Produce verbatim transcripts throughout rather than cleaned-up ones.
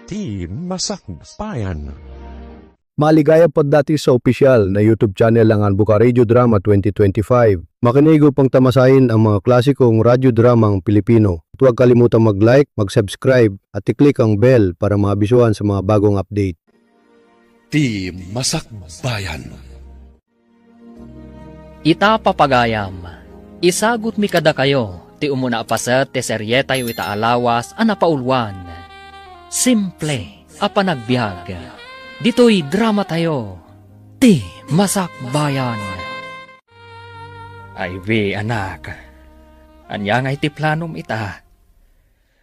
Ti Masakbayan. Maligaya pay dati sa opisyal na YouTube channel ng Anbuka Radio Drama twenty twenty-five. Makinig upang tamasain ang mga klasikong radyo dramang Pilipino. Huwag kalimutang mag-like, mag-subscribe, at i-click ang bell para maabisuhan sa mga bagong update. Ti Masakbayan. Ita, papagayam, isagutmi kadakayo ti umuna a paset ti serietayo ita a lawas a napauluan, Simple a Panagbiag. Ditoy dramatayo, Ti Masakbayan. Ivy, anak, ania ngay ti planom ita?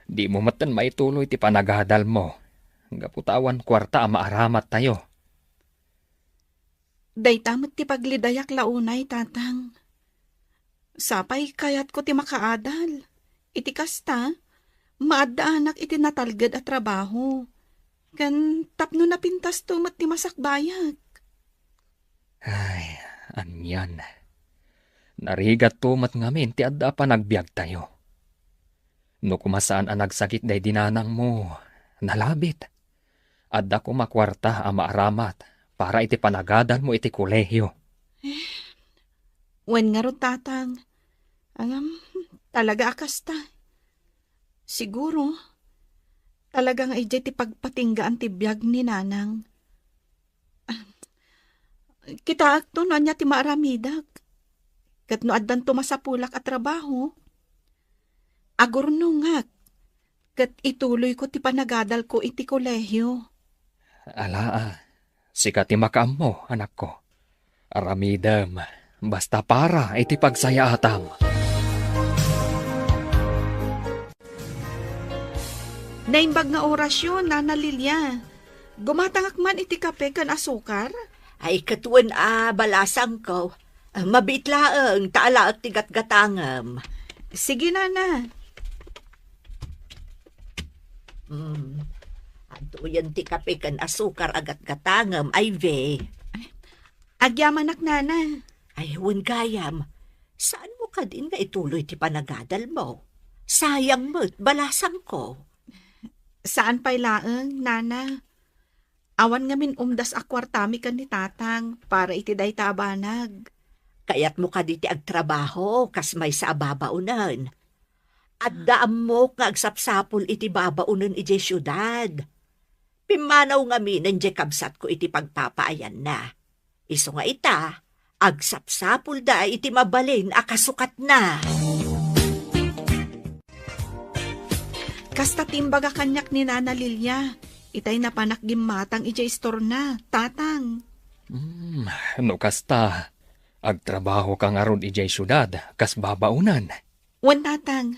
Dimo metten maituloy ti panagadalmo, gapu ta awan kuarta a maaramattayo. Dayta met ti paglidayak la unay, Tatang. Sapay kayatko ti makaadal. Iti kasta, maaddaanak iti natalged a trabaho. Ken tapno napintasto met ti masakbayak. Ay, anian. Narigatto met ngamin ti adda a panagbiagtayo. No koma saan a nagsakit daydi nanangmo, nalabit. Adda koma kuarta a maaramat para iti panagadalmo iti kolehio. Wen ngarud, Tatang. Ngem, talaga a kasta. Siguro, talaga nga idiay ti pagpatinggaan ti biag ni Nanang. Kitaakto no ania ti maaramidek. Ket no addanto masapulak a trabaho, agurnongak ket ituloyko ti panagadalko iti kolehio. Alaa, sika ti makaammo, anakko. Aramidem, basta para iti pagsayaatam. Naimbag nga orasyo, Nana Lilia. Gumatangak man iti kape ken asukar? Ay, ket wen a, balasangko. Mabiit laeng, ta alaek ti gatgatangem. Sige, Nana. Hmm. Adtoyen ti kape ken asukar a gatgatangem, Ivy. Agyamanak, Nana. Ay, wen gayam. Saanmo kadin nga ituloy ti panagadalmo? Sayang met, balasangko. Saan pay laeng, Nana. Awan ngamin umdas a kuartami ken ni Tatang para iti dayta a banag. Kayatmo kadi ti agtrabaho kas maysa a babaonen? Adda ammok nga agsapsapul iti babaonen idiay siudad. Pimmanaw ngaminen diay kabsatko iti pagpapaayanna. Isu nga ita, agsapsapulda iti mabalin a kasukatna. Kasta ti imbaga kaniak ni Nana Lilia, itay napanak gimmatang idiay istorna, Tatang. Hmm, no kasta, agtrabahoka ngarud idiay siudad, kas babaonen? Wen, Tatang.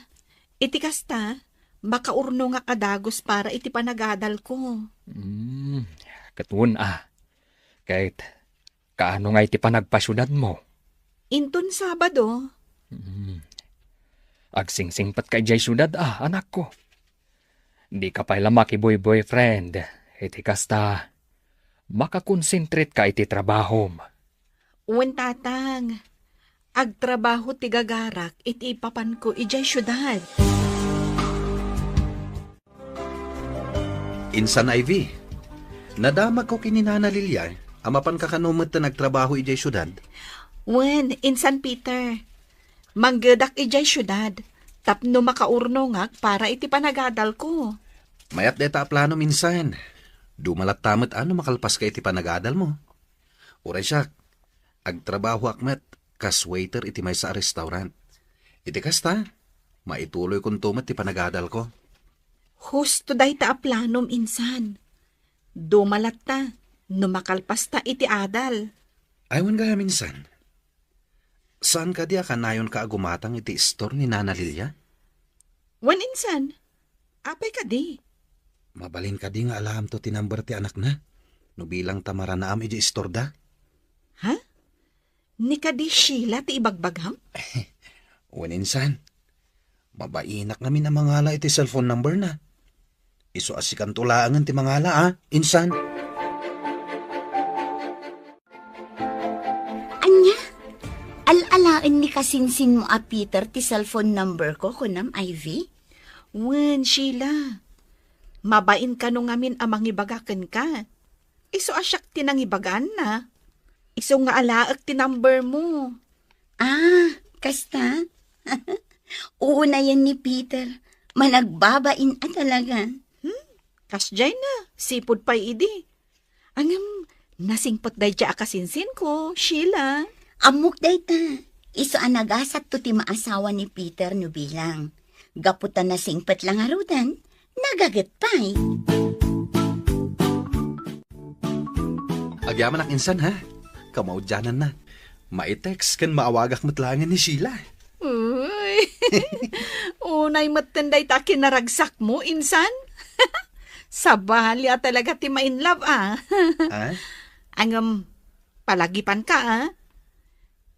Iti kasta, makaurnongak a dagus para iti panagadalko. Hmm, ket wen a. Ket kaano ngay ti panagpasiudadmo? Inton Sabado. Hmm. Agsingsingpetka idiay siudad a, anakko. Dika pay la makiboy-boyfriend. Iti kasta, makakonsentretka iti trabahom. Wen, Tatang. Agtrabaho ti gagarak iti ipapanko idiay siudad. Insan Ivy, nadamagko ken ni Nana Lilia a mapanka kano met ta nagtrabaho idiay siudad? Wen, Insan Peter. Manggedak idiay siudad tapno makaurnongak para iti panagadalko. Mayat dayta a planom, Insan. Dumalatta met a no makalpaska iti panagadalmo. Uray siak, agtrabahoak met kas waiter iti maysa a restaurant. Iti kasta, maituloykonto met ti panagadalko. Husto dayta a planom, Insan. Dumalatta no makalpasta iti adal. Ay, wen gayam, Insan. Saan kadi a kanayonka a gumatang iti istor ni Nana Lilia? Wen, Insan. Apay kadi? Mabalin kadi nga alaamto ti number ti anakna no bilang ta maranaam idiay istorda? Ha? Ni kadi Sheila ti ibagbagam? Wen, Insan. Mabainak ngamin a mangala iti cellphone numberna. Isu a sikanto laengen ti mangala, a, Insan. Ania? Al-alaen ni kasinsinmo a Peter ti cellphone number ko, kunam, Ivy? Wen, Sheila. Mabain kano ngamin a mangibaga kenka. Isu a siak ti nangibagaanna. Isu nga alaek ti number mo. Ah, kasta? Uunayen ni Peter. Managbabain a talaga. Hmm? Kasdiay na, sipud pay idi. Ngem, nasingpet dayta a kasinsinko, Sheila. Ammok dayta. Isu a nagasatto ti maasawa ni Peter no bilang. Gapu ta nasingpet la ngaruden, nagaget pay. Agyamanak insan, ha? Kamaudiananna. Maitext ken maawagak met laengen ni Sheila. Uy. Unay metten dayta a kinaragsakmo, insan. Sabali a talaga ti ma-in love, ah. Ah? Ngem, palagipanka, ah.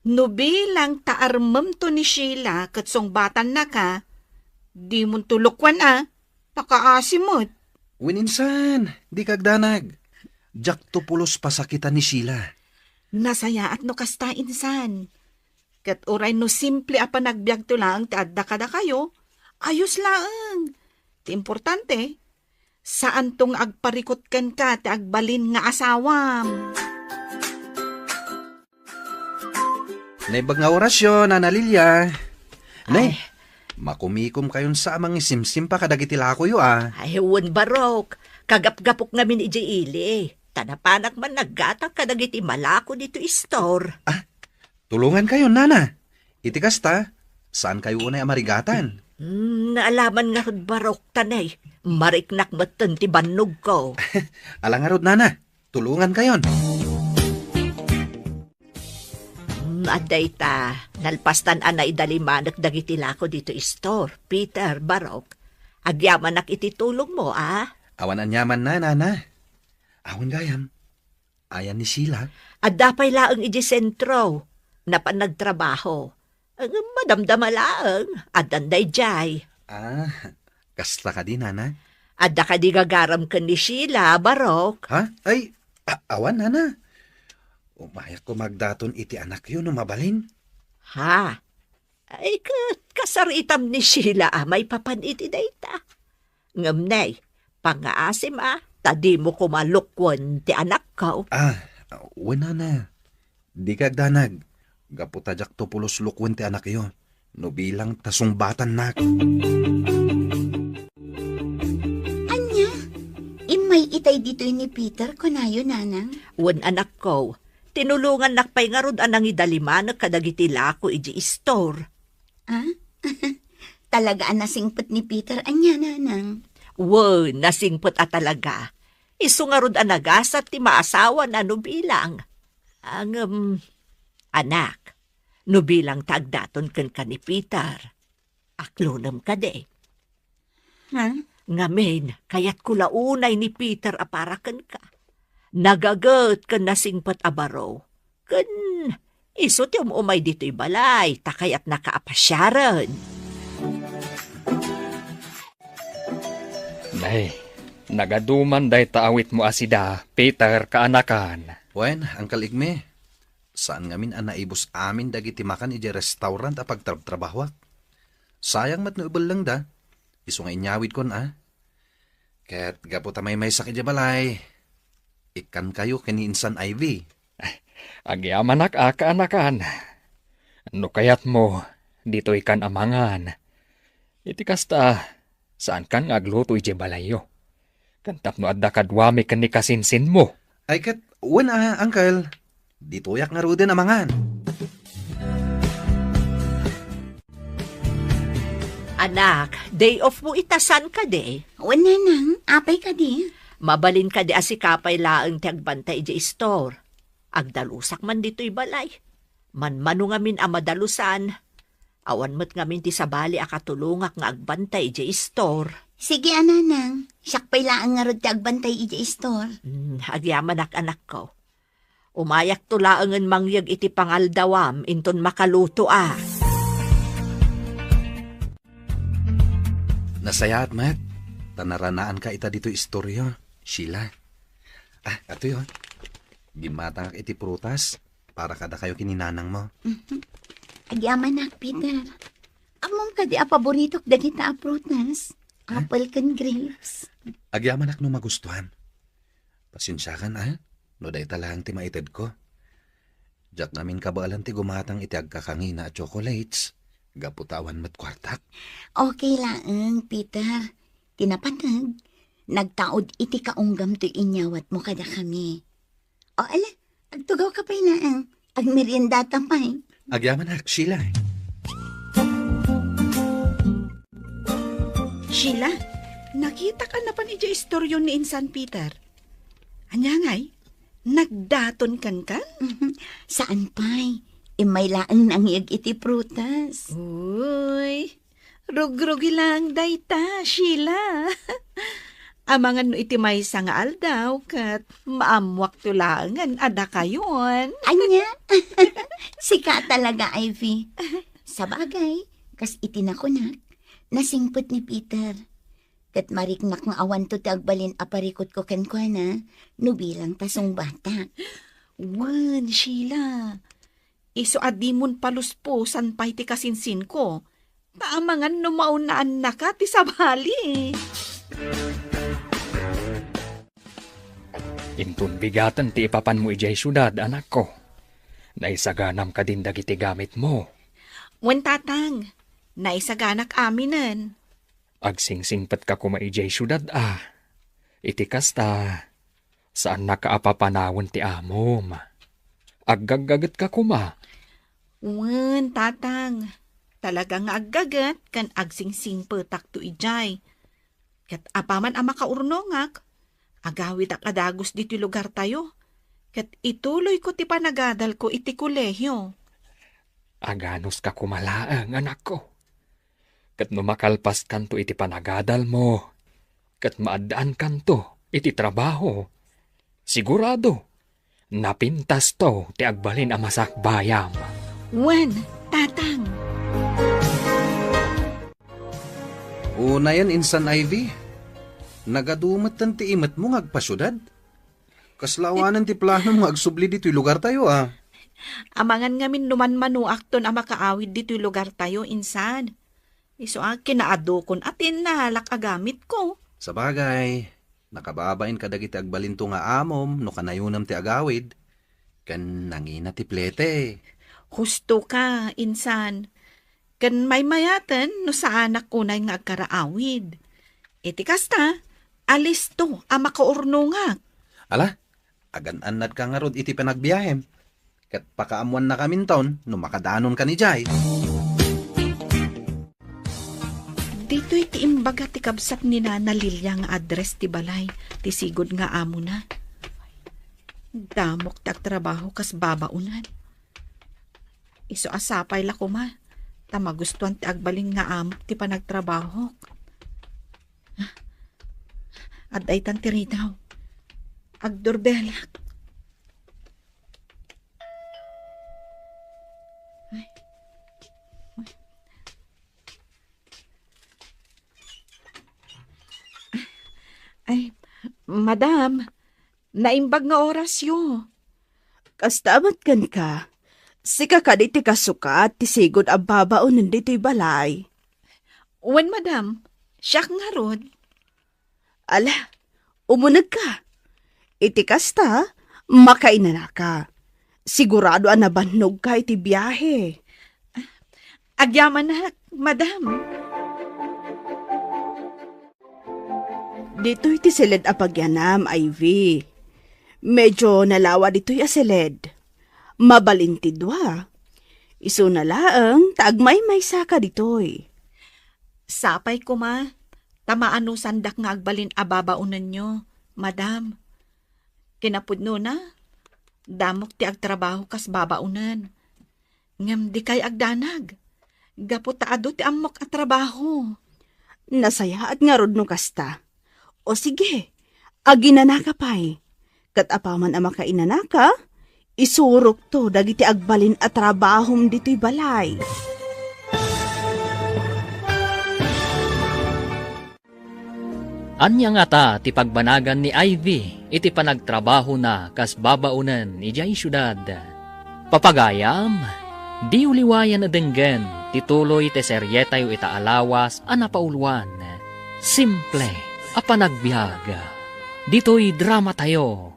No bilang ta armemto ni Sheila ket sungbatannaka, dimonto lukwan, ah. Pakaasi met. Wen insan, dika agdanag. Diakto pulos pasakitan ni Sheila. Nasayaat no kasta, insan. Ket uray no simple a panagbiagto laeng ti adda kadakayo, ayos laeng. Ti importante, saanto nga agparikut kenka ti agbalin nga asawam. Naimbag nga orasyo, Nana Lilia. Nay, ay, makumikomkayon sa a mangisimsimpa kadagiti lakoyo, ah. Ay, wen, Barok. Kagapgapok ngamin idiay ili. Ta napanak man naggatang kadagiti malako ditoy istor. Ah, tulongankayon, Nana. Iti kasta, saankayo unay a marigatan? Hmm, naalaman ngarud, Barok, ta nay, mariknak metten ti bannogko. Ala ngarud, Nana. Tulongankayon. Hmm, adda ita, nalpastan a naidalimanek dagiti lako ditoy istor, Peter, Barok. Agyamanak iti tulongmo, a? Awan aniamanna, Nana. Awan gayam. Ayan ni Sheila? Adda pay laeng idiay sentro. Napan nagtrabaho. Ngem madamdama laeng, addan daydiay. Ah, kasta kadi, Nana? Adda kadi gagaram ken ni Sheila, Barok? Ha? Ay, a-, awan, Nana. Umayakko magdaton iti anakyo no mabalin. Ha? Ay, ket kasaritam ni Sheila a maipapan iti dayta. Ngem nay, pangngaasim a, ta dimo koma lukwen ti anakko. Ah, wen, Nana. Dika agdanag. Gapu ta diakto pulos lukwen ti anakyo, no bilang ta sungbatannak. Ania? Immay itay ditoy ni Peter, kunayo, Nanang? Wen, anakko. Tinulongannak pay ngarud a nangidalimanek kadagiti lako idiay istor. Ah? Talaga a nasingpet ni Peter ania, Nanang? Wen, nasingpet a talaga. Isu ngarud a nagasat ti maasawana no bilang. Ngem, anak, no bilang ta agdaton kenka ni Peter, aklonem kadi. Ha? Ngamin, kayatko la unay ni Peter a para kenka. Nagaget ken nasingpet a baro. Ken isu ti um-umay ditoy balay, ta kayatnaka a pasiaren. Nay, nagaduman dayta awitmo a sida, Peter, kaanakan. Wen, Uncle Igme, saan ngamin a naibus amin dagiti makan idiay restaurant a pagtrabtrabahoak. Sayang met no ibellengda, isu nga inyawidkon a. Ket gapu ta maymaysak idiay balay, ikkankayo ken ni Insan Ivy. Agyamanak a kaanakan. No kayatmo, ditoykan a mangan. Iti kasta, saankan nga agluto idiay balayyo. Ken tapno adda kaduami ken ni kasinsinmo. Ay ket, wen a, Uncle. Ditoyak ngaruden a mangan. Anak, day off mo ita, saan kadi? Wen, Nanang, apay kadi? Mabalin kadi a sika pay laeng ti agbantay idiay istor? Agdalusak man ditoy balay. Manmano ngamin a madalusan. Awan met ngamin ti sabali a katulongak nga agbantay idiay istor. Sige a, Nanang. Siak pay laeng ngarud ti agbantay idiay istor. Hmm, agyamanak, anakko. Umayakto laengen mangyeg iti pangaldawam inton makalutoak. Nasayaat met, ta naranaanka ita ditoy istoryo, Sheila. Ah, atoy, oh. Gimmatangak iti prutas para kadakayo ken ni nanangmo. Mhm. Agyamanak, Peter. Ammom kadi a paboritok dagita a prutas? Apple ken grapes. Agyamanak no magustuhan. Pasensiakan, a, no dayta laeng ti maitedko. Diak ngamin kabaelan ti gumatang iti agkakangina a chocolates, gapu ta awan met kuartak. Okay laeng, Peter. Ti napateg, nagtaud iti kaunggam toy inyawatmo kadakami. O, ala, agtugawka pay laeng. Agmeriendata pay. Agyamanak, Sheila. Sheila, nakitak a napan idiay istoryo ni Insan Peter. Ania ngay? Nagdaton kenka? Saan pay. Immay laeng nangieg iti prutas. Uy, rugrugi laeng dayta, Sheila. Amangan no iti maysa nga aldaw ket maammuakto laengen a dakayon. Ania? Sika talaga, Ivy. Sabagay, kas iti nakunak, nasingpet ni Peter. Ket mariknak nga awanto ti agbalin a parikutko kenkuana no bilang ta sungbatak. Wen, Sheila. Isu a dimon palusposan pay ti kasinsinko, ta amangan no maunaannaka ti sabali. Inton bigaten ti ipapanmo idiay siudad, anakko. Naisaganam kadin dagiti gamitmo? Wen, tatang, naisaganak aminen. Agsingsingpetka koma idiay siudad a. Iti kasta, saannaka a papanawen ti amom. Aggaggagetka koma. Wen, tatang. Talaga nga aggaget ken agsingsingpetakto idiay. Ket apaman a makaurnongak, agawidak a dagus ditoy lugartayo, ket ituloyko ti panagadalko iti kolehio. Aganuska koma laeng, anakko. Ket no makalpaskanto iti panagadalmo, ket maaddaankanto iti trabaho, sigurado, napintasto ti agbalin a masakbayam. Wen, tatang. Unayen, Insan Ivy, nagadu metten ti imetmo nga agpasiudad? Kasla awanen ti planom nga agsubli ditoy lugartayo, a? Amangan ngamin no manmanoakton a makaawid ditoy lugartayo, insan. Isu a kinaadukon a ti innalak a gamitko. Sabagay, nakababain kadagiti agbalinto nga amom no kanayonam ti agawid, ken nangina ti plete. Hustoka, insan. Ken maymayaten no saanak unay nga agkaraawid. Iti kasta, alisto a makaurnongak. Ala, agan-annadka ngarud iti panagbiahem. Ket pakaammoannakaminton no makadanonkan idiay. Ditoy ti imbaga ti kabsat ni Nana Lilia nga address ti balay ti sigud nga amona. Damok ti agtrabaho kas babaonan. Isu a sapay la koma, ta magustuan ti agbalin nga amok ti panagtrabahok. Adda itan ti ridaw. Agdurbelak. Ay. Ay, madam, naimbag nga orasyo. Kasta met kenka, sika kadi ti kasukat ti sigud a babaonen ditoy balay? Wen, madam, siak ngarud. Ala, umunegka. Iti kasta, makainanaka. Sigurado a nabannogka iti biahe. Agyamanak, madam. Ditoy ti siled a pagyanam, Ivy. Medyo nalawa ditoy a siled. Mabalin ti dua. Isuna laeng ta agmaymaysaka ditoy. Sapay koma, ta maanusandak nga agbalin a babaonenyo, madam. Kinapudnona, damok ti agtrabaho kas babaonen. Ngem dikay agdanag, gapu ta adu ti ammok a trabaho. Nasayaat ngarud no kasta. O sige, aginanaka pay. Ket apaman a makainanaka, isurokto dagiti agbalin a trabahom ditoy balay. Ania ngata ti pagbanagan ni Ivy iti panagtrabahona kas babaonen idiay siudad? Papagayam, diyo liwayan a denggen ti tuloy ti serietayo ita a lawas a napauluan. Simple a panagbiag. Ditoy dramatayo,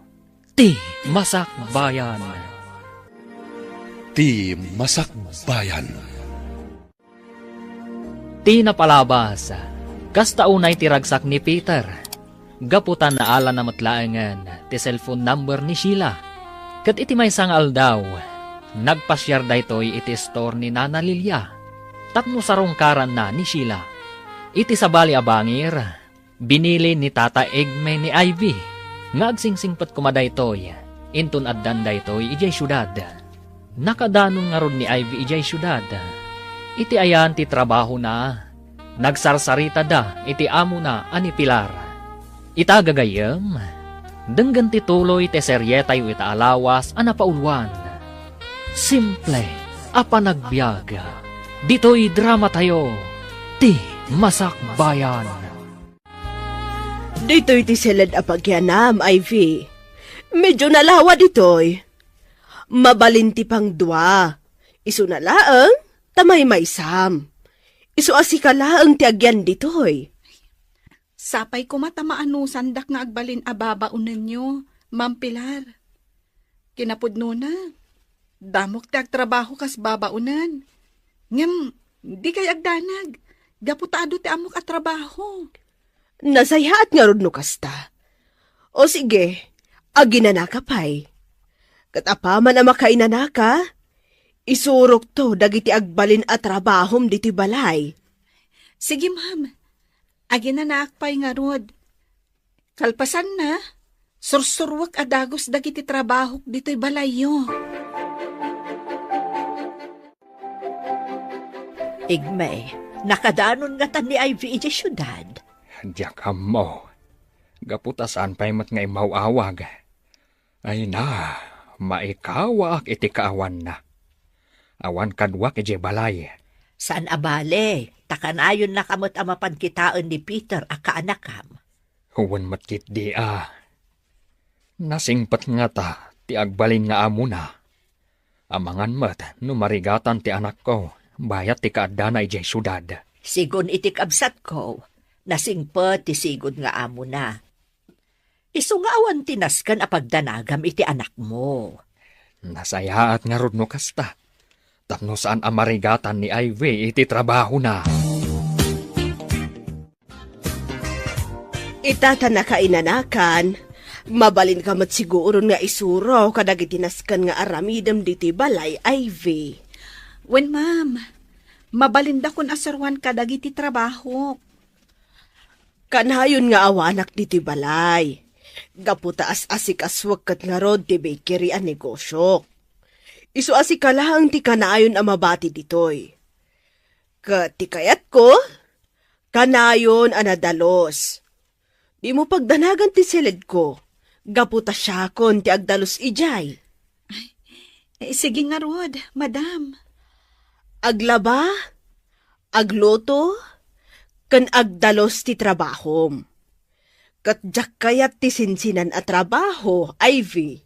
Ti Masakbayan. Ti Masakbayan. Ti napalabas, kasta unay ti ragsak ni Peter. Gapu ta naalana met laengen ti cellphone number ni Sheila. Ket iti maysa nga aldaw, nagpasiar daytoy iti istor ni Nana Lilia tapno sarungkaranna ni Sheila. Iti sabali a bangir, binili ni Tata Egme ni Ivy nga agsingsingpet koma daytoy inton addan daytoy idiay siudad. Nakadanon ngarud ni Ivy idiay siudad. Iti ayan ti trabahona, nagsarsaritada iti amona a ni Pilar. Ita gagayyem, denggen ti tuloy ti serietayo ita a lawas a napauluan. Simple a panagbiag. Ditoy dramatayo, Ti Masakbayan. Ditoy ti siled a pagianam, Ivy. Medyo nalawa ditoy. Mabalin ti pangdua. Isuna laeng ta maymaysam. Isu a sika laeng ti agian ditoy. Sapay koma ta maanusandak nga agbalin a babaonenyo, Ma'am Pilar. Kinapudnona, damok ti agtrabaho kas babaonen. Ngem, dikay agdanag, gapu ta adu ti ammok a trabaho. Nasayaat ngarud no kasta. O sige, aginanaka pay. Ket apaman a makainanaka, isurokto dagiti agbalin a trabahom ditoy balay. Sige, ma'am. Aginanaak pay ngarud. Kalpasanna, sursuruek a dagus dagiti trabahok ditoy balayyo. Igme, nakadanon ngatan ni Ivy idiay siudad? Diak ammo. Gapu ta saan pay met nga immaw-awag. Ay na, maikawaak iti kaawanna. Awan kaduak idiay balay. Saan a bale, ta kanayonnaka met a mapan kitaen ni Peter a kaanakam. Wen met ketdi a. Nasingpet ngata ti agbalin nga amona. Amangan met no marigatan ti anakko bayat ti kaaddana idiay siudad. Sigun iti kabsatko, nasingpet ti sigud nga amona. Isu nga awan ti nasken a pagdanagam iti anakmo. Nasayaat ngarud no kasta, tapno saan a marigatan ni Ivy iti trabahona. Ita ta nakainanakan, mabalinka met siguron nga isuro kadagiti nasken nga aramidem ditoy balay, Ivy. Wen, ma'am. Mabalindakon a suroan kadagiti trabahok. Kanayon nga awanak ditoy balay. Gapu ta as-asikasuek ket ngarud ti bakery a negosiok. Isu a sika laeng ti kanayon a mabati ditoy. Ket ti kayatko, kanayon a nadalus. Dimo pagdanagan ti siledko, gapu ta siakon ti agdalus idiay. Ay, eh, sige ngarud, madam. Aglaba, agluto, ken agdalus ti trabahom. Ket diak kayat ti sinsinan a trabaho, Ivy.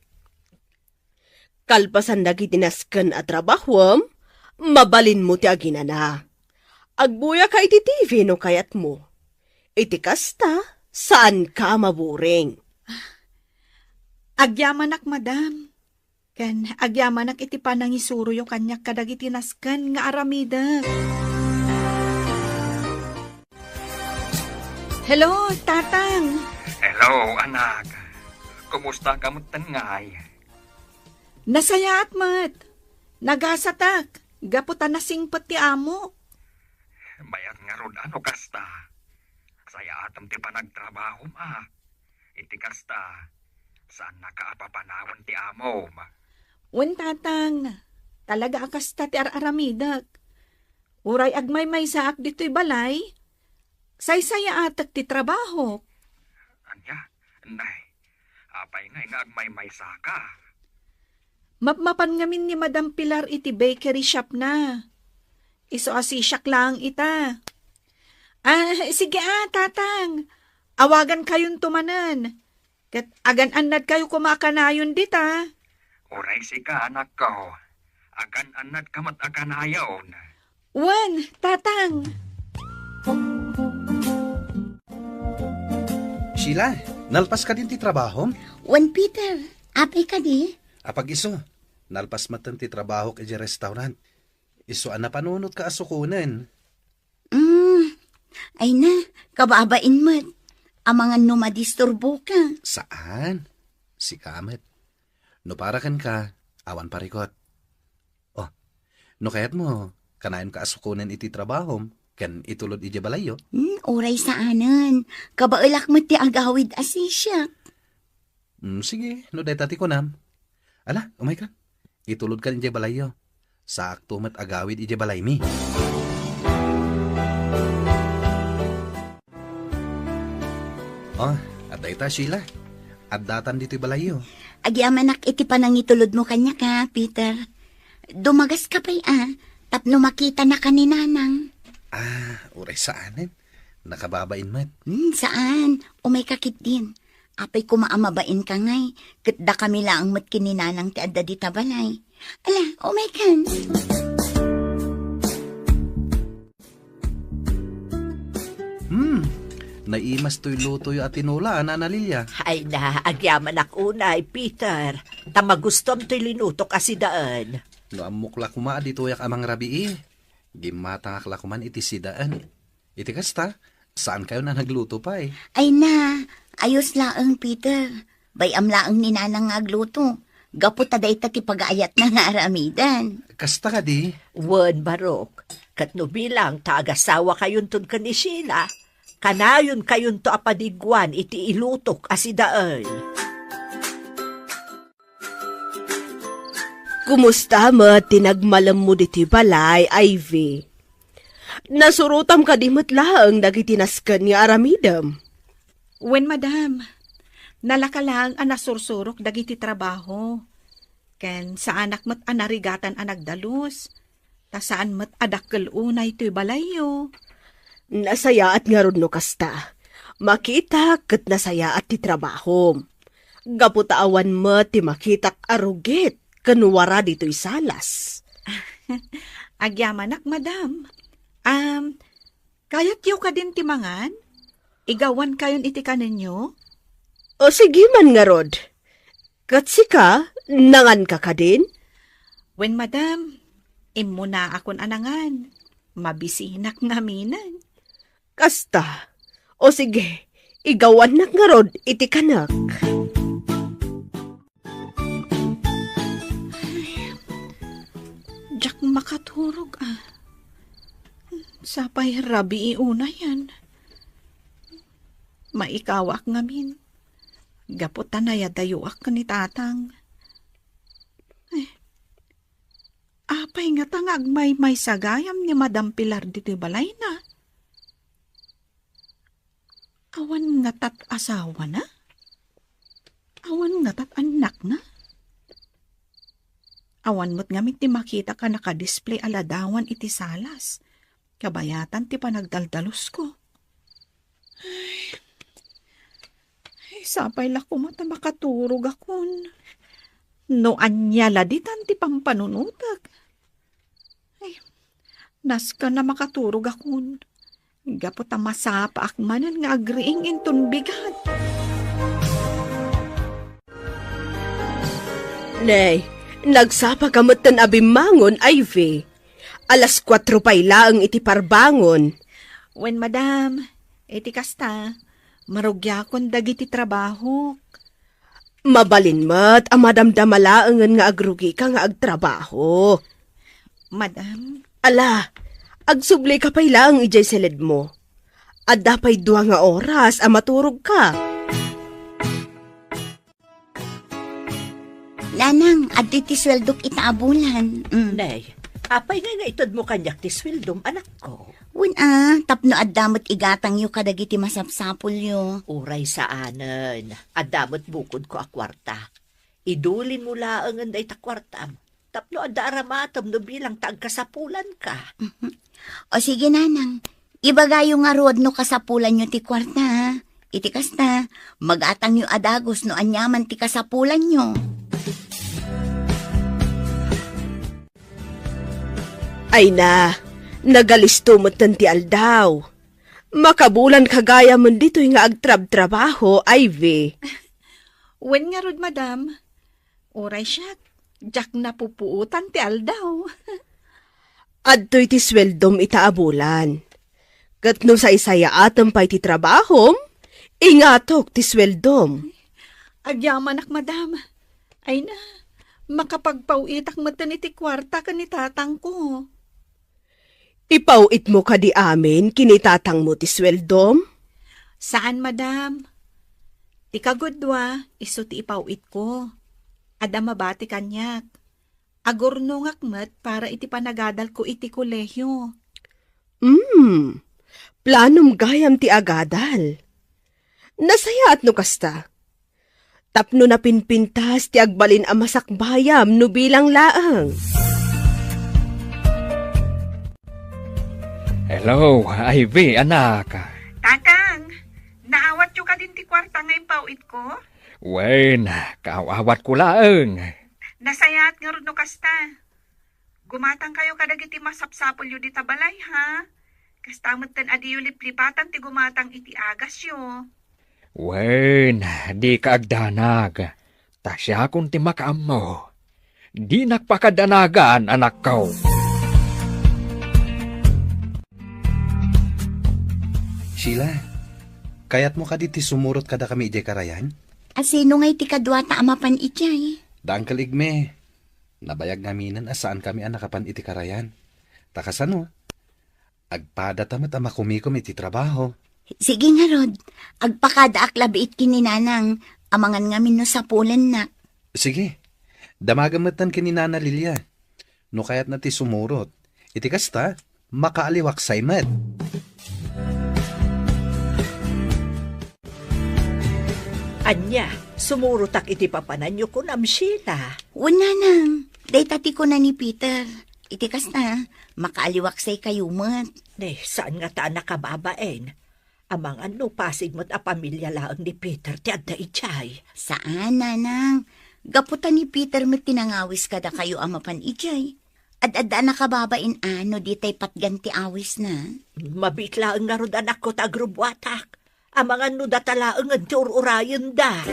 Kalpasan dagiti nasken a trabahuem, mabalinmo ti aginana. Agbuyaka iti T V no kayatmo. Iti kasta, saanka maburing. Agyamanak, madam. Ken agyamanak iti panangisuroyo kaniak kadagiti nasken nga aramidek. Hello, Tatang. Hello, anak. Kumusta ka met ngay? Nasayaat met. Nagasatak, gapu ta nasingpet ti amok. Mayat ngarud a no kasta. Sayaatem ti panagtrabahom a. Iti kasta, saannaka a papanawen ti amom. Wen, Tatang. Talaga a kasta ti ar-aramidek. Uray agmaymaysaak ditoy balay, saysayaatek ti trabahok. Ania? Nay, apay ngay nga agmaymaysaka? Mapmapan ngamin ni Madam Pilar iti bakery shopna. Isu a sisiak laeng ita. Ah, sige a, Tatang. Awagankayonto manen. Ket agan-annadkayo koma a kanayon dita. Uray sika, anakko. Agan-annadka met a kanayon. Wen, Tatang. Sheila, nalpas kadin ti trabahom? Wen, Peter, apay kadi? Apag-isu, nalpas metten ti trabahok idiay restaurant. Isu a napanunotka a sukonen. Mm, ay na, kababain met. Amangan no madisturboka. Saan? Sika met. No para kenka, awan parikot. Oh, no kayatmo, kanayonka a sukonen iti trabahom ken itulod idiay balayyo? Hmm, uray saanen. Kabaelak met ti agawid a sisiak. Hmm, sige, no dayta ti kunam. Ala, umaykan. Itulodkan idiay balayyo. Saakto met agawid idiay balaymi. Oh, adda ita, Sheila. Addatan ditoy balayyo. Agyamanak iti panangitulodmo kaniaka, Peter. Dumagaska pay a, tapno makitanaka ni Nanang. Ah, uray saanen. Nakababain met. Hmm, saan? Umayka ketdin. Apay koma a mabainka ngay, ket dakami laeng met ken ni Nanang ti adda dita balay. Ala, umaykan. Hmm, naimas toy lutoyo a tinola, a, Nana Lilia. Ay na, agyamanak unay, Peter. Ta magustuam toy linutok a sidaen. No ammok la koma a ditoyak a mangrabii, gimmatangak la koman iti sidaen. Iti kasta, saankayon a nagluto pay? Ay na, ayos laeng, Peter. Bay-am laeng ni Nanang nga agluto. Gapu ta dayta ti pagaayatna nga aramiden. Kasta kadi? Wen, Barok. Ket no bilang ta agasawakayonton ken ni Sheila, kanayonkayonto a padiguan iti ilutok a sidaen. Kumusta met ti nagmalemmo ditoy balay, Ivy? Nasurotam kadi met laeng dagiti nasken nga aramidem? Wen, madam. Nalaka laeng a nasursurok dagiti trabaho. Ken saanak met a narigatan a nagdalus. Ta saan met a dakkel unay toy balayyo. Nasayaat ngarud no kasta. Makitak ket nasayaat ti trabahom. Gapu ta awan met ti makitak a rugit ken wara ditoy salas. Agyamanak, madam. Am, kayatyo kadin ti mangan? Igawankayon iti kanenyo? O, sige man ngarud. Ket sika, nanganka kadin? Wen, madam, immunaakon a nangan. Mabisinak ngaminen. Kasta. O sige, igawannak ngarud iti kanek. Diak makaturog a. Sapay rabii unayen. Maikawak ngamin. Gapu ta nayadayoak ken ni Tatang. Eh, apay ngata nga agmaymaysa gayam ni Madam Pilar ditoy balayna? Awan ngatat asawana? Awan ngatat annakna? Awan met ngamin ti makitak a nakadisplay a ladawan iti salas. Kabayatan ti panagdaldalusko. Ay, ay, sapay la koma ta makaturogakon. No ania la ditan ti pampanunotek. Ay, nasken a makaturogakon. Gapu ta masapaak manen nga agriing inton bigat. Nay, nagsapa ka metten a bimmangon, Ivy. Alas kuatro pay laeng iti parbangon. Wen, madam, iti kasta, marugiakon dagiti trabahok. Mabalin met a madamdama laengen nga agrugika nga agtrabaho. Madam? Ala, agsublika pay laeng idiay siledmo. Adda pay dua nga oras a maturogka. Nanang, adtoy ti sueldok ita a bulan. Mm. Nay, apay ngay nga itedmo kaniak ti sueldom, anakko? Wen a, tapno adda met igatangyo kadagiti masapsapulyo. Uray saanen, adda met bukodko a kuarta. Idulinmo laengen dayta kuartam, tapno adda aramatem no bilang ta agkasapulanka. Mhm. O sige, Nanang, ibagayo ngarud no kasapulanyo ti kuarta, ha? Iti kasta, magatangyo a dagus no aniaman ti kasapulanyo. Ay na, nagalisto metten ti aldaw. Makabulan ka gayam ditoy nga agtrabtrabaho, Ivy. Wen ngarud, madam. Uray siak, diak napupuotan ti aldaw. Adtoy ti sueldom ita a bulan. Ket no saysayaatem pay ti trabahom, ingatok ti sueldom. Agyamanak, madam. Ay na, makapagpaw-itak metten iti kuarta ken ni tatangko. Ipaw-itmo kadi amin ken ni tatangmo ti sueldom? Saan, madam. Ti kagudua, isu ti ipaw-itko. Adda mabati kaniak. Agurnongak met para iti panagadalko iti kolehio. Hmm, planom gayam ti agadal. Nasayaat no kasta. Tapno napinpintas ti agbalin a masakbayam no bilang laeng. Hello, Ivy, anak. Tatang, naawatyo kadin ti kuarta nga impaw-itko? Wen, kaaw-awatko laeng. Nasayaat ngarud no kasta. Gumatangkayo kadagiti masapsapulyo dita balay, ha? Kasta metten a diyo liplipatan ti gumatang iti agasyo. Wen, dika agdanag. Ta siakon ti makaammo. Dinak pakadanagan, anakko. Sheila, kayatmo kadi ti sumurot kadakami idiay karayan? A sino ngay ti kaduata a mapan idiay? Da Uncle Igme. Nabayag ngaminen a saankami a nakapan iti karayan. Ta kasano? Agpadata met a makumikom iti trabaho. Sige ngarud, agpakadaak labiit ken ni Nanang, amangan ngamin no sapulennak. Sige, damagem metten ken ni Nana Lilia. No kayatna ti sumurot, iti kasta, makaaliwaksay met. Ania, sumurotak iti papananyo, kunam, Sheila? Wen, Nanang, dayta ti kuna ni Peter. Iti kasta, makaaliwaksaykayo met. Ne, saan ngata a nakababain? Amangan no pasig met a pamilia laeng ni Peter ti adda idiay. Saan, Nanang. Gapu ta ni Peter met ti nangawis kadakayo a mapan idiay. Ad-adda a nakababain a no ditay patgan ti awisna. Mabiit laeng ngarud, anakko, ta agrubuatak. Amangan no data laengen ti ur-urayenda.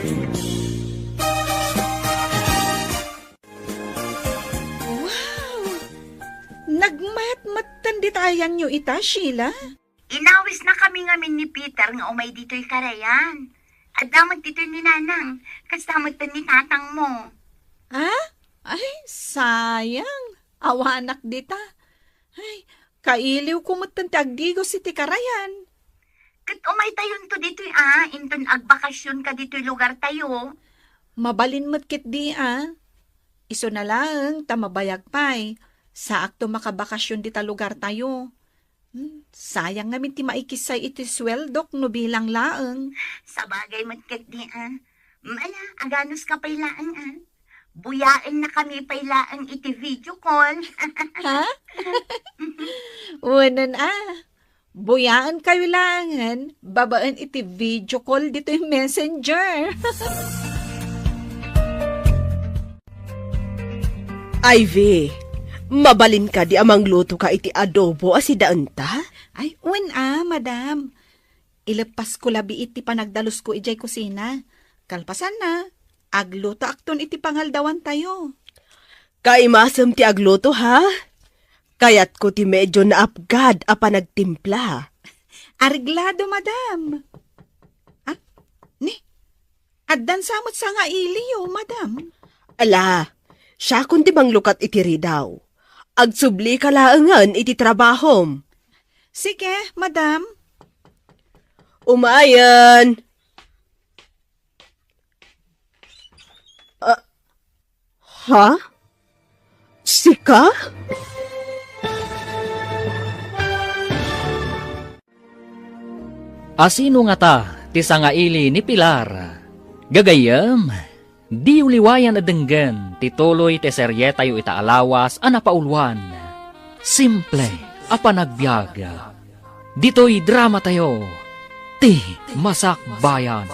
Wow! Nagmayat metten dita ayanyo ita, Sheila? Inawisnakami ngamin ni Peter nga umay ditoy karayan. Adda met ditoy ni Nanang, kasta metten ni tatangmo. Ah? Ay, sayang. Awanak dita. Ay, kailiwko metten ti agdigos iti karayan. Ket umaytayonto ditoy a, inton agbakasionka ditoy lugartayo. Mabalin met ketdi a. Isuna laeng ta mabayag pay, saakto makabakasion dita lugartayo. Hmm, sayang ngamin ti maikissay iti sueldok no bilang laeng. Sabagay met ketdi a. Mala, aganuska pay laeng a. Buyaennakami pay laeng iti video call. Ha? Unan a. Buyaenkayo laengen babaen iti video call ditoy Messenger. Ivy, mabalin kadi a manglutoka iti adobo a sidaenta? Ay, wen a, madam. Ileppasko labi iti panagdalusko idiay kusina. Kalpasanna, aglutoakton iti pangaldawantayo. Kaimasem ti agluto, ha? Kayatko ti medyo naapgad a panagtimpla. Areglado, madam. Ah, ni, addan sa met sangailiyo, madam. Ala, siakon ti manglukat iti ridaw. Agsublika laengen iti trabahom. Sige, madam. Umayen. Ah, ha? Sika? Asino ngata ti sangaili ni Pilar? Gagayyem, diyo liwayan a denggen ti tuloy ti serietayo ita a lawas a napauluan, Simple a Panagbiag. Ditoy dramatayo, ti Masakbayan.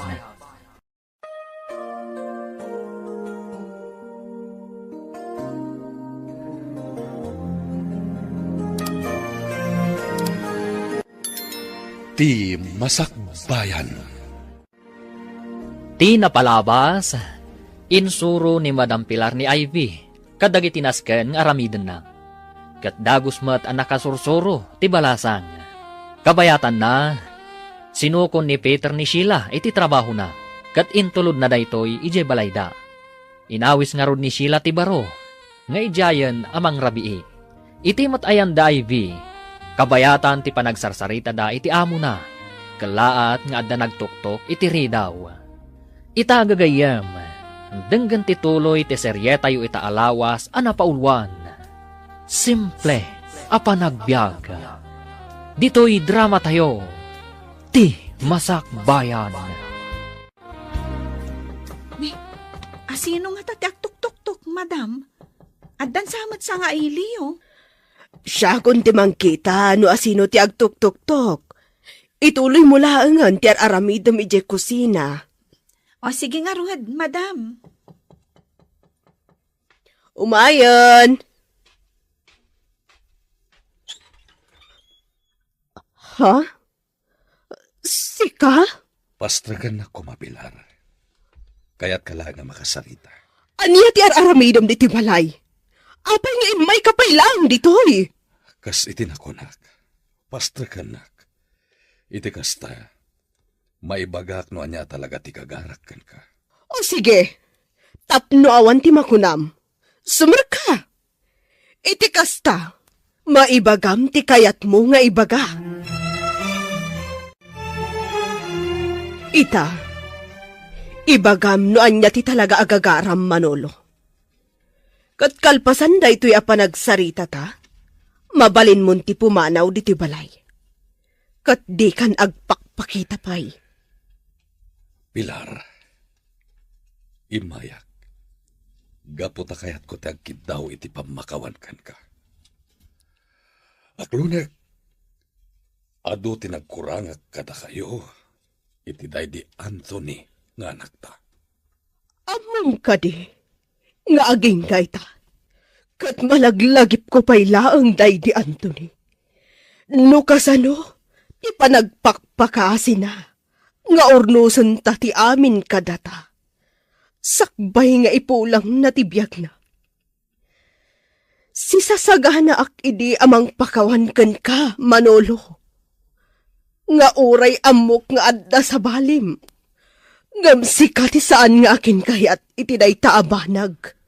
Ti Masakbayan. Ti napalabas, insuro ni Madam Pilar ni Ivy kadagiti nasken nga aramidenna. Ket dagus met a nakasursuro ti balasang. Kabayatanna, sinukon ni Peter ni Sheila iti trabahona, ket intulodna daytoy idiay balayda. Inawis ngarud ni Sheila ti baro nga idiayen a mangrabii. Iti met ayan da Ivy, kabayatan ti panagsarsaritada iti amona, kellaat nga adda nagtuktok iti ridaw. Ita gagayyem, denggen ti tuloy ti serietayo ita a lawas a napauluan. Simple a panagbiag. Ditoy dramatayo, ti Masakbayan. Ni, asino ngata ti agtuktuktok, madam? Addan sa met sangailiyo. Siakon ti mangkita no asino ti agtuktuktok. Ituloy mo laengen ti ar-aramidem idiay kusina. O, sige ngarud, madam. Umayen. Ha? Sika? Pastrekennak koma, Pilar. Kayatka laeng a makasarita. Ania ti ar-aramidem ditoy balay? Apay nga immayka pay laeng ditoy? Kas iti nakunak, pastrekennak. Iti kasta, maibagak no ania talaga ti gagarak kenka. O sige, tapno awan ti makunam, sumerka. Iti kasta, maibagam ti kayatmo nga ibaga. Ita, ibagam no ania ti talaga a gagaram, Manolo. Ket kalpasan daytoy a panagsaritata, mabalinmon ti pumanaw ditoy balay. Ket dikan agpakpakita pay. Pilar, immayak, gapu ta kayatko ti agkiddaw iti pammakawan kenka. Aklonek, adu ti nagkurangak kadakayo iti daydi Anthony nga anakta. Ammom kadi nga agingga ita, ket malaglagipko pay laeng daydi Anthony. No kasano ti panagpakpakasina nga urnosenta ti amin kadata, sakbay nga ipulangna ti biagna. Sisasaganaak idi a mangpakawan kenka, Manolo, nga uray ammok nga adda sabalim, ngem sika ti saan nga akinkayat iti dayta a banag.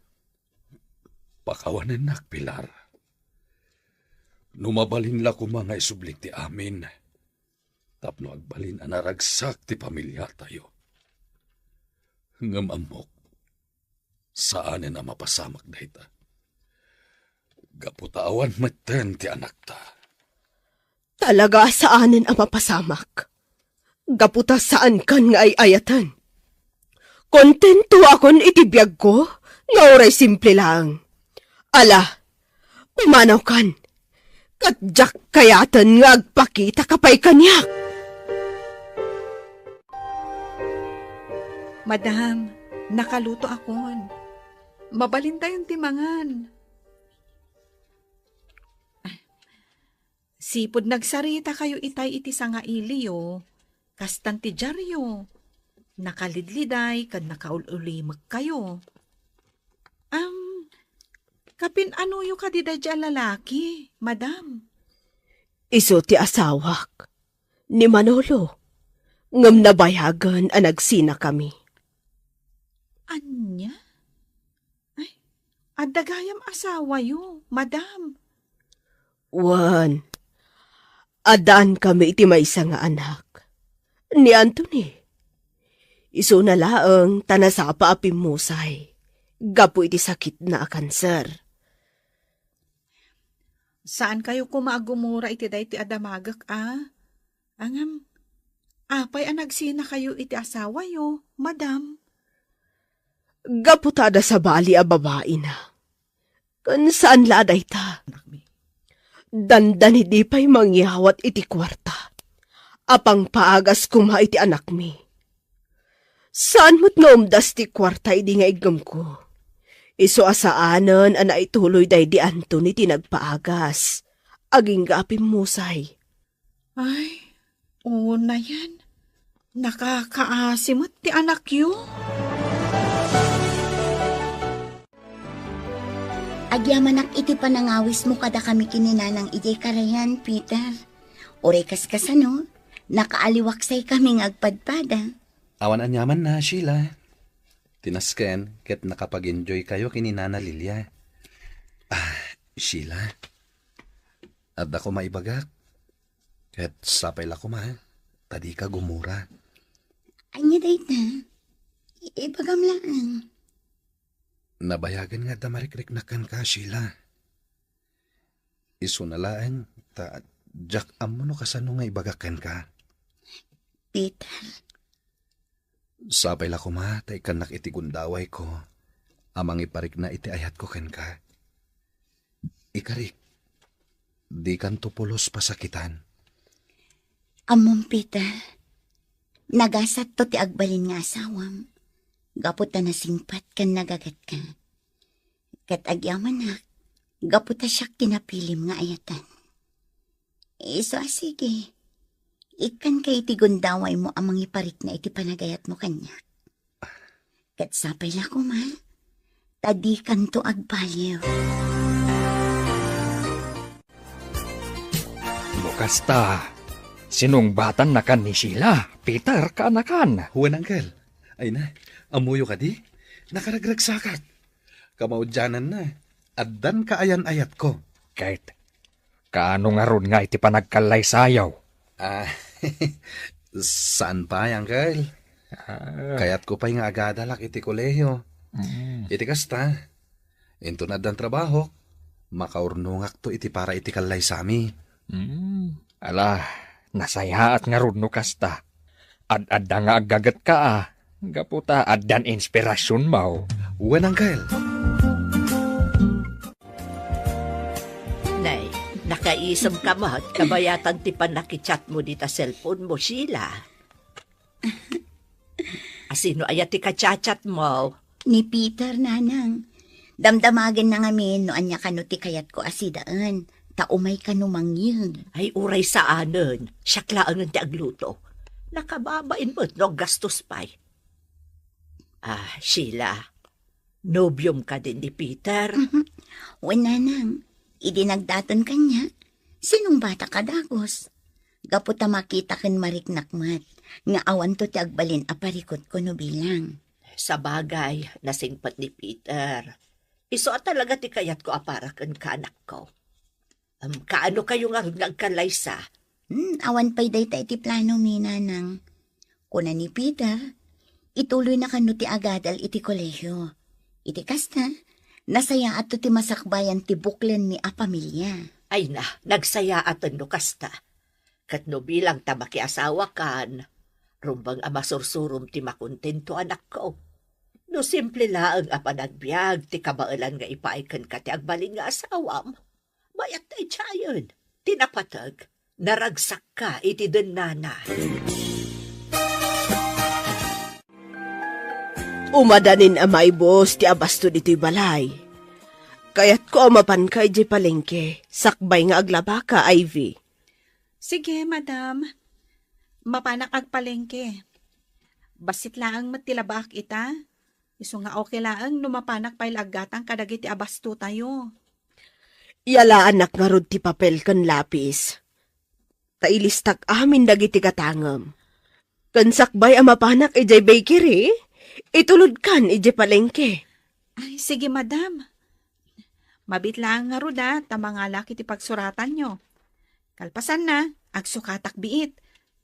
Pakawanennak, Pilar. No mabalin la koma nga isubli ti amin, tapno agbalin a naragsak ti pamiliatayo. Ngem ammok, saanen a mapasamak dayta. Gapu ta awan metten ti anakta. Talaga a saanen a mapasamak. Gapu ta saankan nga ay-ayaten. Kontentoakon iti biagko nga uray simple laeng. Ala, pumanawkan. Ket diak kayaten nga agpakitaka pay kaniak. Madam, nakalutoakon. Mabalintayon ti mangan. Sipud nagsaritakayo itay iti sangailiyo, kastan ti diaryo, nakalidliday ken nakaul-ulimekkayo. Am, kapin-anoyo kadi daydiay a lalaki, madam? Isu ti asawak, ni Manolo, ngem nabayagen a nagsinakami. Ania? Ay, adda gayam asawayo, madam. Wen, addaan kami iti maysa nga anak, ni Anthony. Isuna laeng ta nasapa a pimmusay gapu iti sakitna a kanser. Saankayo koma a gumura iti daytoy a damagek a? Ngem, apay a nagsinakayo iti asawayo, madam? Gapu ta adda sabali a babaina. Ken saan la a dayta. Dandani idi pay mangyawat iti kuarta a pangpaagas koma iti anakmi. Saan met nga umdas ti kuarta idi nga iggemko. Isu a saanen a naituloy daydi Anthony ti nagpaagas. Agingga a pimmusay. Ay, O, nayan, nakakaasi met ti anakyo. Agyamanak iti panangawismo kadakami ken ni Nanang idiay karayan, Peter. Uray kaskasano, nakaaliwaksay kami nga agpadpada. Awan aniamanna, Sheila. Ti nasken ket nakapag-enjoykayo ken ni Nana Lilia. Ah, Sheila, adda koma ibagak. Ket sapay la koma, ta dika gumura. Ania dayta? I-, ibagam laeng. Nabayagen nga adda marikriknak kenka, Sheila. Isuna laeng, ta diak ammo no kasano nga ibagak kenka. Peter. Sapay la koma ta ikkannak iti gundawayko a mangiparikna iti ayatko kenka. Ikarik, dikanto pulos pasakitan. Ammom, Peter, nagasatto ti agbalin nga asawam, gapu ta nasingpet ken nagagatka. Ket agyamanak, gapu ta siak ti napilim nga ayatan. Isu a sige, ikkanka iti gundawaymo a mangiparikna iti panagayatmo kaniak. Ket sapay la koma, ta dikanto agbaliw. No kasta, sinungbatannakan ni Sheila, Peter, kaanakan. Wen, Uncle. Ay na, ammoyo kadi? Nakaragragsakak. Kamaudiananna, addan kaayan-ayatko. Ket, kaano ngarud nga iti panagkallaysayo? Ah, saan pay, Uncle. Ah. Kayatko pay nga agadalak iti kolehiyo. Mm. Iti kasta, inton addan trabahok, makaurnongakto iti para iti kallaysami. Mm. Ala, nasayaat ngarud no kasta. Ad-adda nga aggagetka a, gapu ta addan inspirasionmo. Wen, Uncle. Nay, nakaisemka met, kabayatan ti pannakichatmo dita cellphonemo, Sheila. Asino aya ti kachatchatmo? Ni Peter, Nanang. Damdamagenna ngamin no ania kano ti kayatko a sidaen, ta umay kano mangyeg. Ay, uray saanen. Siak laengen ti agluto. Nakababain met no aggastos pay. Ah, Sheila, nobiom kadi ni Peter? Mhm. Wen, Nanang, idi nagdaton kaniak, sinungbatak a dagus. Gapu ta makita ken mariknak met nga awanto ti agbalin a parikutko no bilang. Sabagay, nasingpet ni Peter. Isu a talaga ti kayatko a para kenka, anakko. Em, kaano kayo ngarud nga agkallaysa? Hmm, awan pay dayta iti planomi, Nanang. Kuna ni Peter, ituloyna kano ti agadal iti kolehiyo. Iti kasta, nasayaatto ti masakbayan ti buklenmi a pamilia. Ay na, nagsayaaten no kasta. Ket no bilang ta makiasawakan, rumbeng a masursurom ti makontento, anakko. No simple laeng a panagbiag ti kabaelan nga ipaay kenka ti agbalin nga asawam, mayat daydiayen ti napateg, naragsakka iti dennana. Umadanin a maibus ti abasto ditoy balay. Kayatko a mapanka idiay palengke, sakbay nga aglabaka, Ivy. Sige, madam. Mapanak agpalengke. Bassit laeng met ti labaak ita. Isu nga okay laeng no mapanak pay la aggatang kadagiti abastotayo. Yalaanak ngarud ti papel ken lapis. Ta ilistak amin dagiti gatangem. Ken sakbay a mapanak idiay bakery, itulodkan idiay palengke. Ay, sige, madam. Mabiit laeng ngarud a ta mangalak iti pagsuratanyo. Kalpasanna, agsukatak biit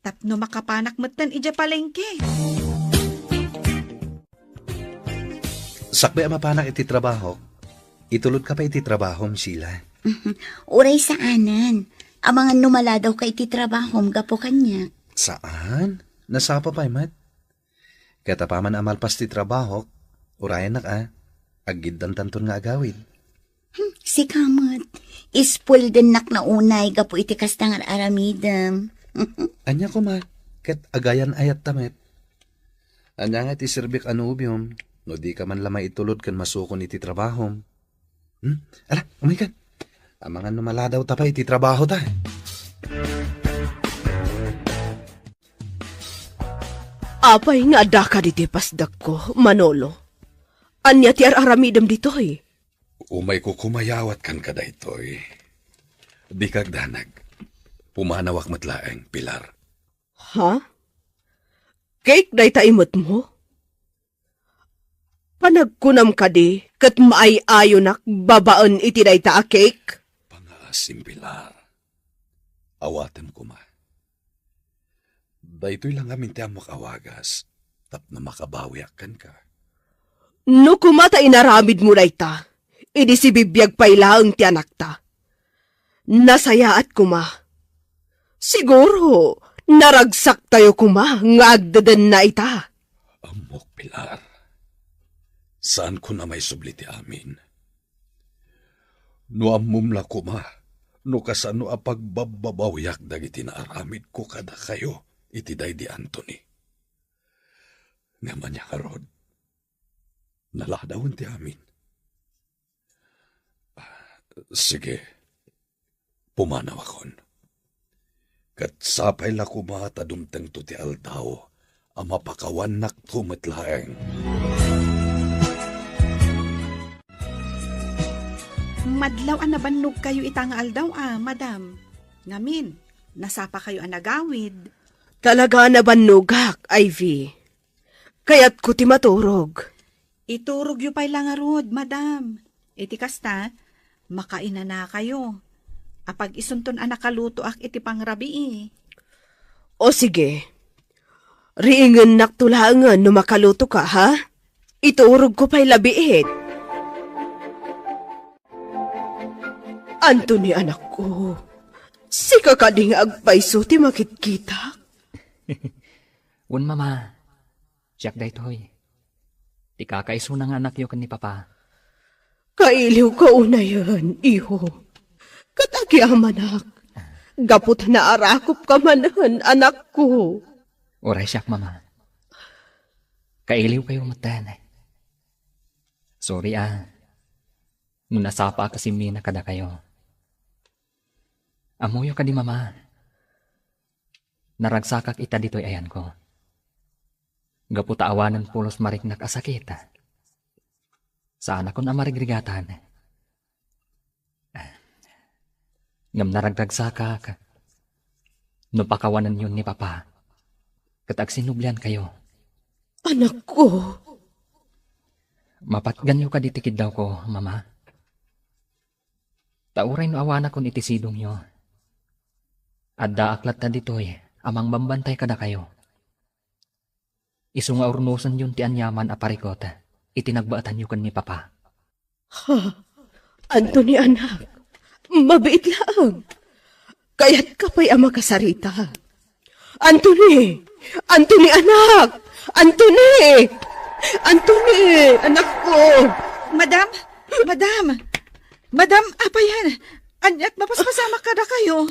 tapno makapanak metten idiay palengke. Sakbay a mapanak iti trabahok, itulodka pay iti trabahom, Sheila. Uray saanen. Amangan no maladawka iti trabahom gapu kaniak. Saan? Nasapa pay met. Ket apaman a malpas ti trabahok, urayennak a, aggiddantanton nga agawid. Hmm, sika met. Ispueldennak na unay gapu iti kasta nga ar-aramidem. Ania koma, ket agayan-ayatta met. Ania nga iti serbik a nobiom, no dika man la maitulod ken masukon iti trabahom? Hmm? Ala, umaykan. Amangan no maladawta pay iti trabahota. Apay nga addaka ditoy pasdekko, Manolo? Ania ti ar-aramidem ditoy? Umayko kumayawat kan kadaytoy. Dika agdanag. Pumanawak met laeng, Pilar. Ha? Cake dayta imetmo? Panagkunam kadi ket maay-ayonak babaen iti dayta a cake? Pangaasim, Pilar. Awatem koma. Daytoy la ngamin ti ammok a wagas tapno makabawiak kenka. No koma ta inaramidmo dayta, idi sibibiag pay laeng ti anakta. Nasayaat koma. Siguro, naragsaktayo koma nga agdedenna ita. Ammok, Pilar. Saankon a maisubli ti amin. No ammom la koma, no kasano a pagbabbabawiak dagiti naaramidko kadakayo iti daydi Anthony. Ngem ania ngarud? Naladawen ti amin. Sige, pumanawakon. Ket sapay la koma ta dumtengto ti aldaw a mapakawannakto met laeng. Madlaw a nabannogkayo ita nga aldaw a, madam. Ngamin, nasapakayo a nagawid. Talaga a nabannogak, Ivy. Kayatko ti maturog. Iturogyo pay la ngarud, madam. Iti kasta, makainanakayo. Apagisunton a nakalutoak iti pangrabii. O sige. Riingennakto laengen no makalutoka, ha? Iturogko pay la biit. Anthony, anakko, sika kadi nga agpayso ti makitkitak? Wen, Mama. Siak daytoy. Ti kakaisuna nga anakyo ken ni Papa. Kailiwka unayen, iho. Ket agyamanak. Gapu ta naarakupka manen, anakko. Uray siak, Mama. Kailiwkayo metten. Sorry a, no nasapaak a simmina kadakayo. Ammoyo kadi, Mama. Naragsakak ita ditoy ayanko. Gapu ta awanen pulos mariknak a sakit, saanakon a marigrigatan. Ngem naragragsakak no pakawanenyon ni Papa ket agsinubliankayo. Anakko. Mapatganyo kadi ti kiddawko, Mama. Ta uray no awanakon iti sidongyo, addaak latta ditoy a mangbambantay kadakayo. Isu nga urnosenyon ti aniaman a parikut iti nagbaetanyo ken ni Papa. Ha? Anthony, anak, mabiit laeng. Kayatka pay a makasarita. Anthony! Anthony, anak! Anthony! Anthony, anakko! Madam! Madam! Madam, apayan! Aniat mapaspasamak kadakayo?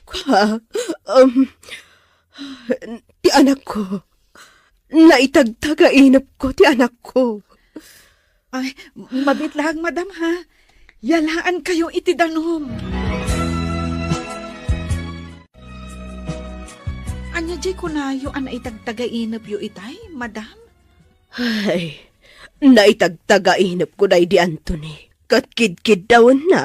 Kwa, um, ti anakko. Naitagtagainepko ti anakko. Ay, mabiit laeng, madam, ha? Yalaankayo iti danum. Ania diay kunayo a naitagtagainepyo itay, madam? Ay, naitagtagainepko daydi Anthony. Ket kidkiddawenna,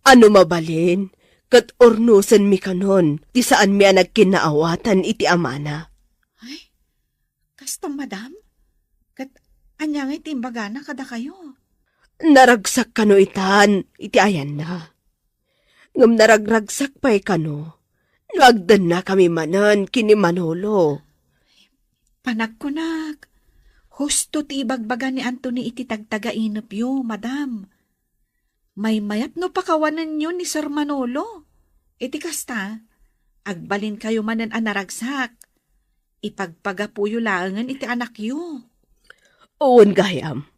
a no mabalin, ket urnosenmi kanon ti saanmi a nagkinnaawatan iti amana. Ay, kasta, madam? Ket ania ngay ti imbagana kadakayo? Naragsak kano itan iti ayanna. Ngem naragragsak pay kano no agdennakami manen ken ni Manolo. Panagkunak, husto ti ibagbaga ni Anthony iti tagtagainepyo, madam. Maymayat no pakawanenyo ni Sir Manolo. Iti kasta, agbalinkayo manen a naragsak. Ipagpagapuyo laengen iti anakyo. Wen gayam.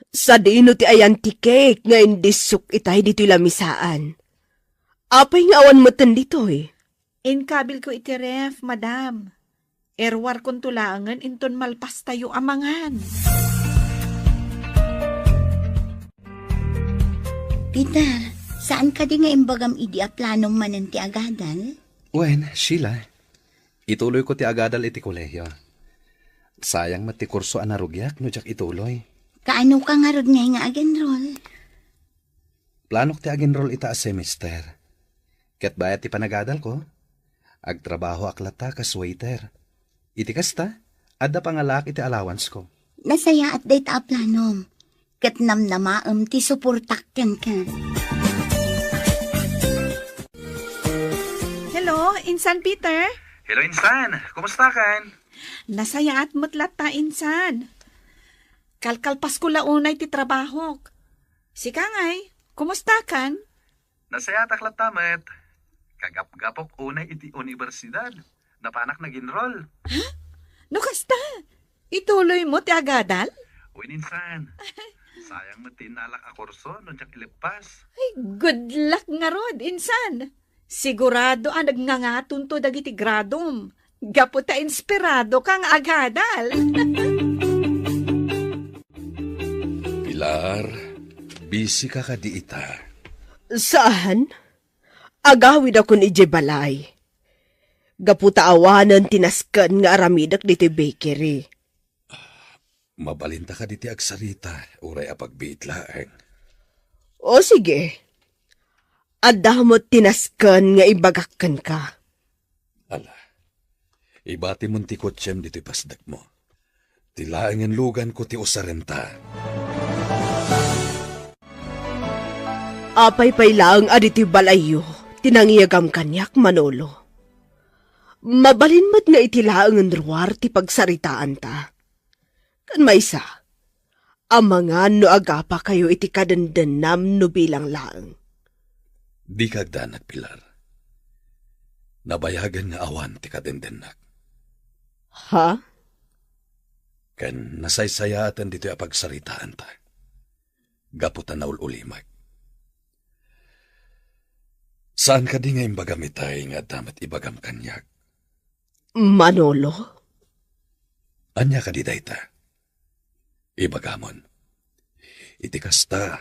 Sadino ti ayan ti cake nga indissok itay ditoy lamisaan? Apay nga awan metten ditoy? Inkabilko iti ref, madam. Erwarkonto laengen inton malpastayo a mangan. Peter, saan kadi nga imbagam idi a planom manen ti agadal? Wen, Sheila, Ituloyko ti agadal iti kolehiyo. Sayang met ti kurso a narugiak no diak ituloy. Kaano ka ngarud ngay nga ag-enroll? Planok ti ag-enroll ita a semester. Ket bayat ti panagadalko, agtrabahoak latta kas waiter. Iti kasta, adda pangalaak iti allowance ko. Nasayaat dayta a planom, ket namnamaem ti suportak kenka. Hello, Insan Peter? Hello, Insan. Kumusta kan? Nasayaat met latta, Insan. Kalkalpasko la unay ti trabahok. Sika ngay, kumusta kan? Nasayatak latta met. Kagapgapok unay iti universidad. Napanak nag-enroll. Ha? No kasta, ituloy mo ti agadal? Wen, Insan. Sayang met ti innalak a kurso no diak ileppas. Ay, good luck ngarud, Insan. Sigurado a nagngangatonto dagiti gradom. Gapu ta inspirado ka nga agadal. Pilar, busy ka kadi ita? Saan. Agawidakon idiay balay. Gapu ta awanen ti nasken nga aramidek ditoy bakery. Mabalinta kadi ti agsarita, uray a pagbiit laeng. O sige. Adda met ti nasken nga ibagak kenka. Ala, ibatimon ti kotsem ditoy pasdekmo. Ti laengen luganko ti usarenta. Apay pay laeng a ditoy balayyo ti nangiyagam kaniak, Manolo? Mabalin met nga iti laengen ruar ti pagsaritaanta. Ken maysa, amangan no agapakayo iti kadendennam no bilang laeng. Dika agdanag, Pilar. Nabayagen nga awan ti kadendennak. Ha? Ken nasaysayaaten ditoy a pagsaritaanta. Gapu ta naul-ulimek. Saan kadi nga imbagam itay nga adda met ibagam kaniak? Manolo? Ania kadi dayta? Ibagamon. Iti kasta,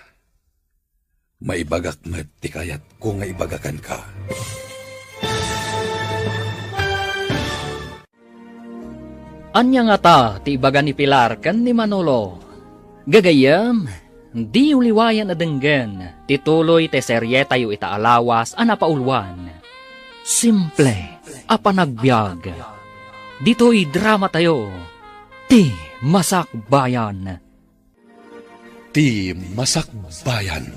maibagak met ti kayatko nga ibaga kenka. Ania ngata ti ibaga ni Pilar ken ni Manolo? Gagayyem, diyo liwayan a denggen ti tuloy ti serietayo ita a lawas a napauluan, Simple a Panagbiag. Ditoy dramatayo, Ti Masakbayan. Ti Masakbayan.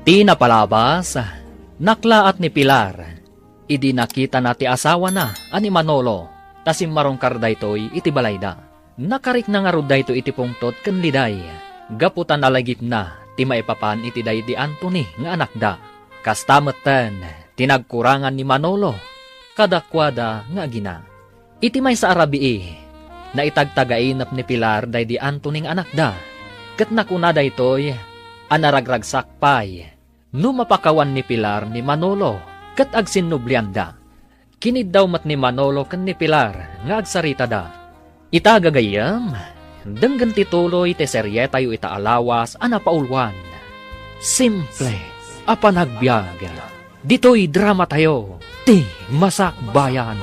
Ti napalabas, naklaat ni Pilar idi nakitana ti asawana a ni Manolo ta simmarungkar daytoy iti balayda. Nakarikna ngarud daytoy iti pungtot ken liday gapu ta nalagipna ti maipapan iti daydi Anthony nga anakda. Kasta metten ti nagkurangan ni Manolo kadakuada nga agina. Iti maysa a rabii, naitagtagainep ni Pilar daydi Anthony nga anakda, ket nakuna daytoy a naragragsak pay no mapakawan ni Pilar ni Manolo ket agsinnublianda. Kiniddaw met ni Manolo ken ni Pilar nga agsaritada. Ita gagayyem, denggen ti tuloy ti serietayo ita a lawas a napauluan, Simple a Panagbiag. Ditoy dramatayo, Ti Masakbayan.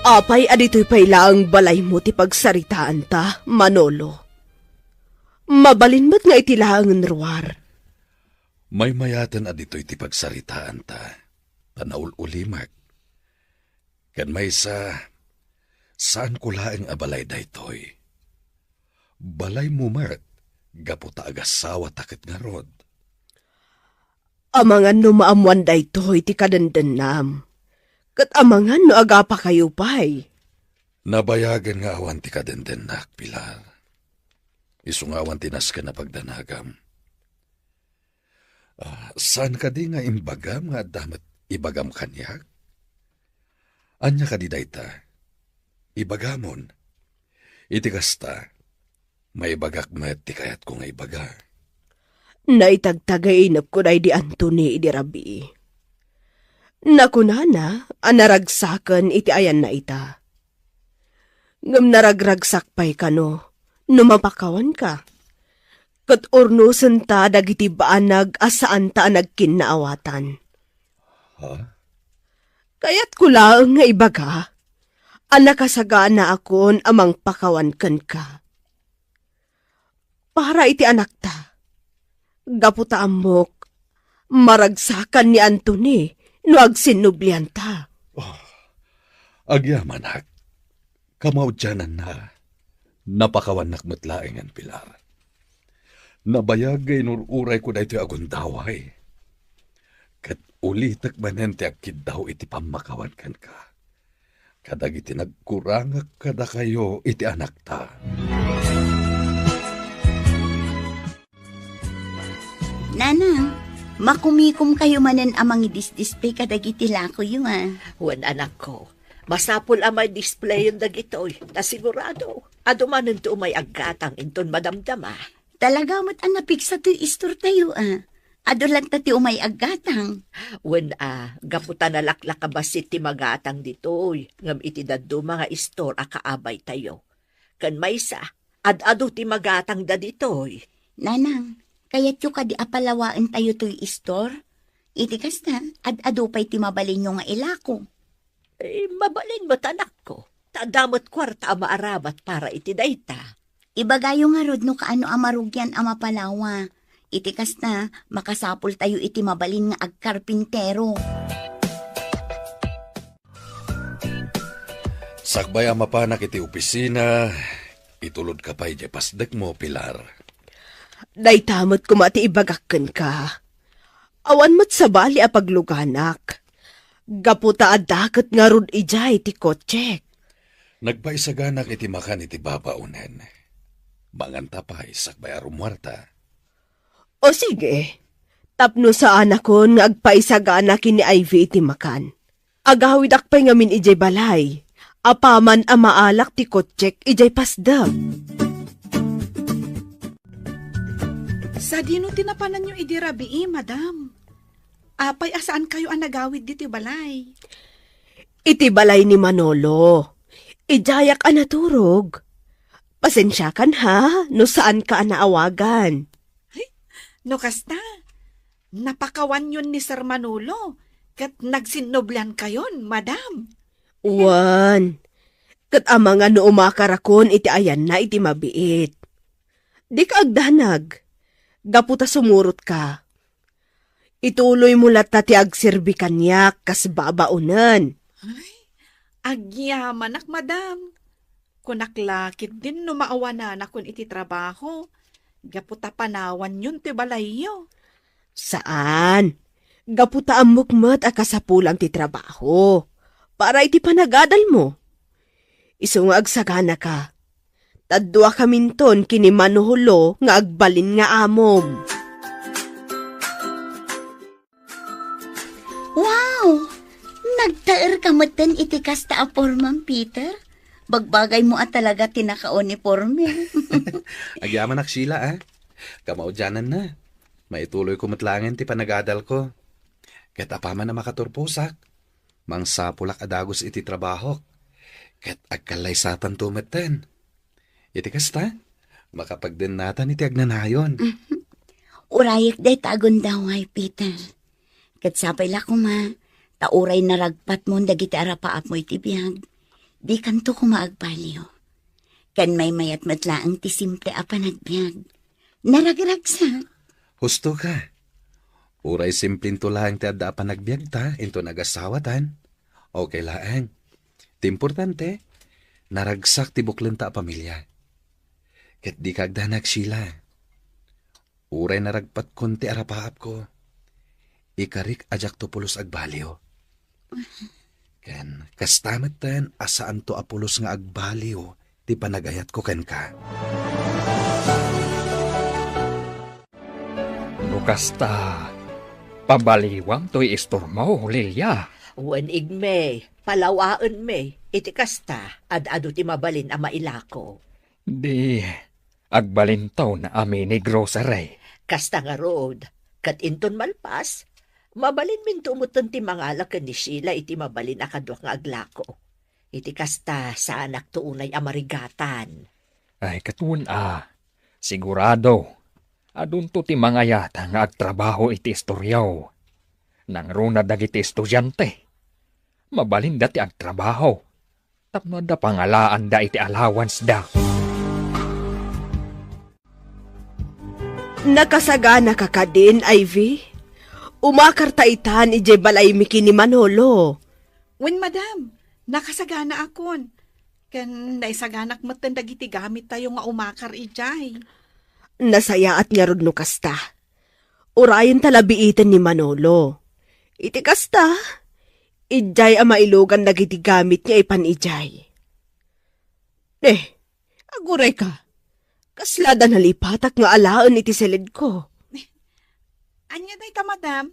Apay a ditoy pay laeng balaymo ti pagsaritaanta, Manolo? Mabalin met nga iti laengen ruar. Maymayaten a ditoy ti pagsaritaanta, ta naul-ulimek. Ken maysa, saanko laeng a balay daytoy. Balaymo met, gapu ta agasawata ket ngarud. Amangan no maammoan daytoy ti kadendennam, ket amangan no agapakayo pay. Nabayagen nga awan ti kadendennak, Pilar. Isu nga awan ti nasken a pagdanagam. Ah, saan kadi nga imbagam nga adda met ibagam kaniak? Ania kadi dayta? Ibagamon. Iti kasta, maibagak met ti kayatko nga ibaga. Naitagtagainepko daydi Anthony idi rabii. Nakunana a naragsaken iti ayanna ita. Ngem naragragsak pay kano no mapakawanka. Ket urnosenta dagiti banag a saanta a nagkinnaawatan. Ha? Kayatko laeng nga ibaga a nakasaganaakon a mangpakawan kenka. Para iti anakta, gapu ta ammok, maragsakan ni Anthony no agsinnublianta. Oh, agyamanak, kamaudiananna, napakawannak met laengen, Pilar. Nabayag nga inur-urayko daytoy a gundaway. Ket ulitek manen ti agkiddaw iti pammakawan kenka kadagiti nagkurangak kadakayo iti anakta. Nanang, makumikomkayo manen a mangidisdisplay kadagiti lakoyo, a. Wen, anakko, masapul a maidisplayen dagitoy, ta sigurado, adu manen ti umay aggatang inton madamdama. Talaga met a napigsa toy istortayo, a. Adu latta ti umay aggatang. Wen, a, gapu ta nalaklak a bassit ti magatang ditoy, ngem iti dadduma nga istor a kaabaytayo. Ken maysa, ad-adu ti magatangda ditoy. Nanang, kayatyo kadi a palawaentayo toy istor? Iti kasta, ad-adu pay ti mabalinyo nga ilako. Eh, mabalin met, anakko. Ta adda met kuarta a maarabat para iti dayta. Ibagayo ngarud no kaano a marugian a mapalawa. Iti kasta, makasapultayo iti mabalin nga agkarpintero. Sakbay a mapanak iti opisina, itulodka pay diay pasdekmo, Pilar. Dayta met koma ti ibagak kenka. Awan met sabali a pagluganak. Gapu ta adda ket ngarud idiay ti kotsek. Nagpaisaganak iti makan iti babaonen. Manganta pay sakbay a rumuarta. O sige, tapno saanakon nga agpaisagana ken ni Ivy iti makan. Agawidak pay ngamin idiay balay, apaman a maalak ti kotsek idiay pasdek. Sadino ti napananyo idi rabii, madam? Apay a saankayo a nagawid ditoy balay? Iti balay ni Manolo. Idiayak a naturog. Pasensiakan ha, no saanka a naawagan. Ay, no kasta, napakawanyon ni Sir Manolo, ket nagsinnubliankayon, madam. Wen, ket amangan no umakarakon iti ayanna iti mabiit. Dika agdanag, gapu ta sumurotka. Ituloymo latta ti agserbi kaniak kas babaonen. Ay, agyamanak, madam. Kunak la ketdin no maawananakon iti trabaho, gapu ta panawanyon ti balayyo. Saan. Gapu ta ammok met a kasapulam ti trabaho para iti panagadalmo. Isu nga agsaganaka, ta duakaminton ken ni Manolo nga agbalin nga amom. Wow! Nagtaerka metten iti kasta a pormam, Peter. Bagbagaymo a talaga ti nakauniporme. Agyamanak, Sheila, a. Kamaudiananna, maituloyko met laengen ti panagadalko. Ket apaman a makaturposak, mangsapulak a dagus iti trabahok. Ket agkallaysatanto metten. Iti kasta, makapagdennatan iti agnanayon. Urayek dayta a gundaway, Peter. Ket sapay la koma, ta uray naragpatmon dagiti arapaapmo iti biag, dikanto koma agbaliw. Ken maymayat met laeng ti simple a panagbiag. Naragragsak. Husto ka. Uray simplento laeng ti adda a panagbiagta inton agasawatan. Okay laeng. Ti importante, naragsak ti buklenta a pamilya. Ket dika agdanag, Sheila. Uray naragpatkon ti arapaapko, ikarik a diakto pulos agbaliw. Ken kasta metten a saanto a pulos nga agbaliw ti panagayatko kenka. No kasta, pabaliwam toy istormo, Lilia. Wen, igmi, palawaenmi. Iti kasta, ad-adu ti mabalin a mailako. Di, agbalinto a mini grocery. Kasta ngarud, ket inton malpas, mabalinminto metten ti mangala ken ni Sheila iti mabalin a kadua nga aglako. Iti kasta, saanakto unay a marigatan. Ay, ket wen a, sigurado, adunto ti mangayat nga agtrabaho iti istoryo. Nangruna dagiti estudiante. Mabalinda ti agtrabaho tapno adda pangalaanda iti allowanceda. Nakasaganaka kadin, Ivy? Umakarta itan idiay balaymi ken ni Manolo. Wen, madam, nakasaganaakon. Ken naisaganak metten dagiti gamittayo nga umakar idiay. Nasayaat ngarud no kasta. Urayenta la biiten ni Manolo. Iti kasta, idiay a mailugan dagiti gamit nga ipan idiay. Eh, agurayka. Kasla da nalipatak nga alaen iti siledko. Ania dayta, madam?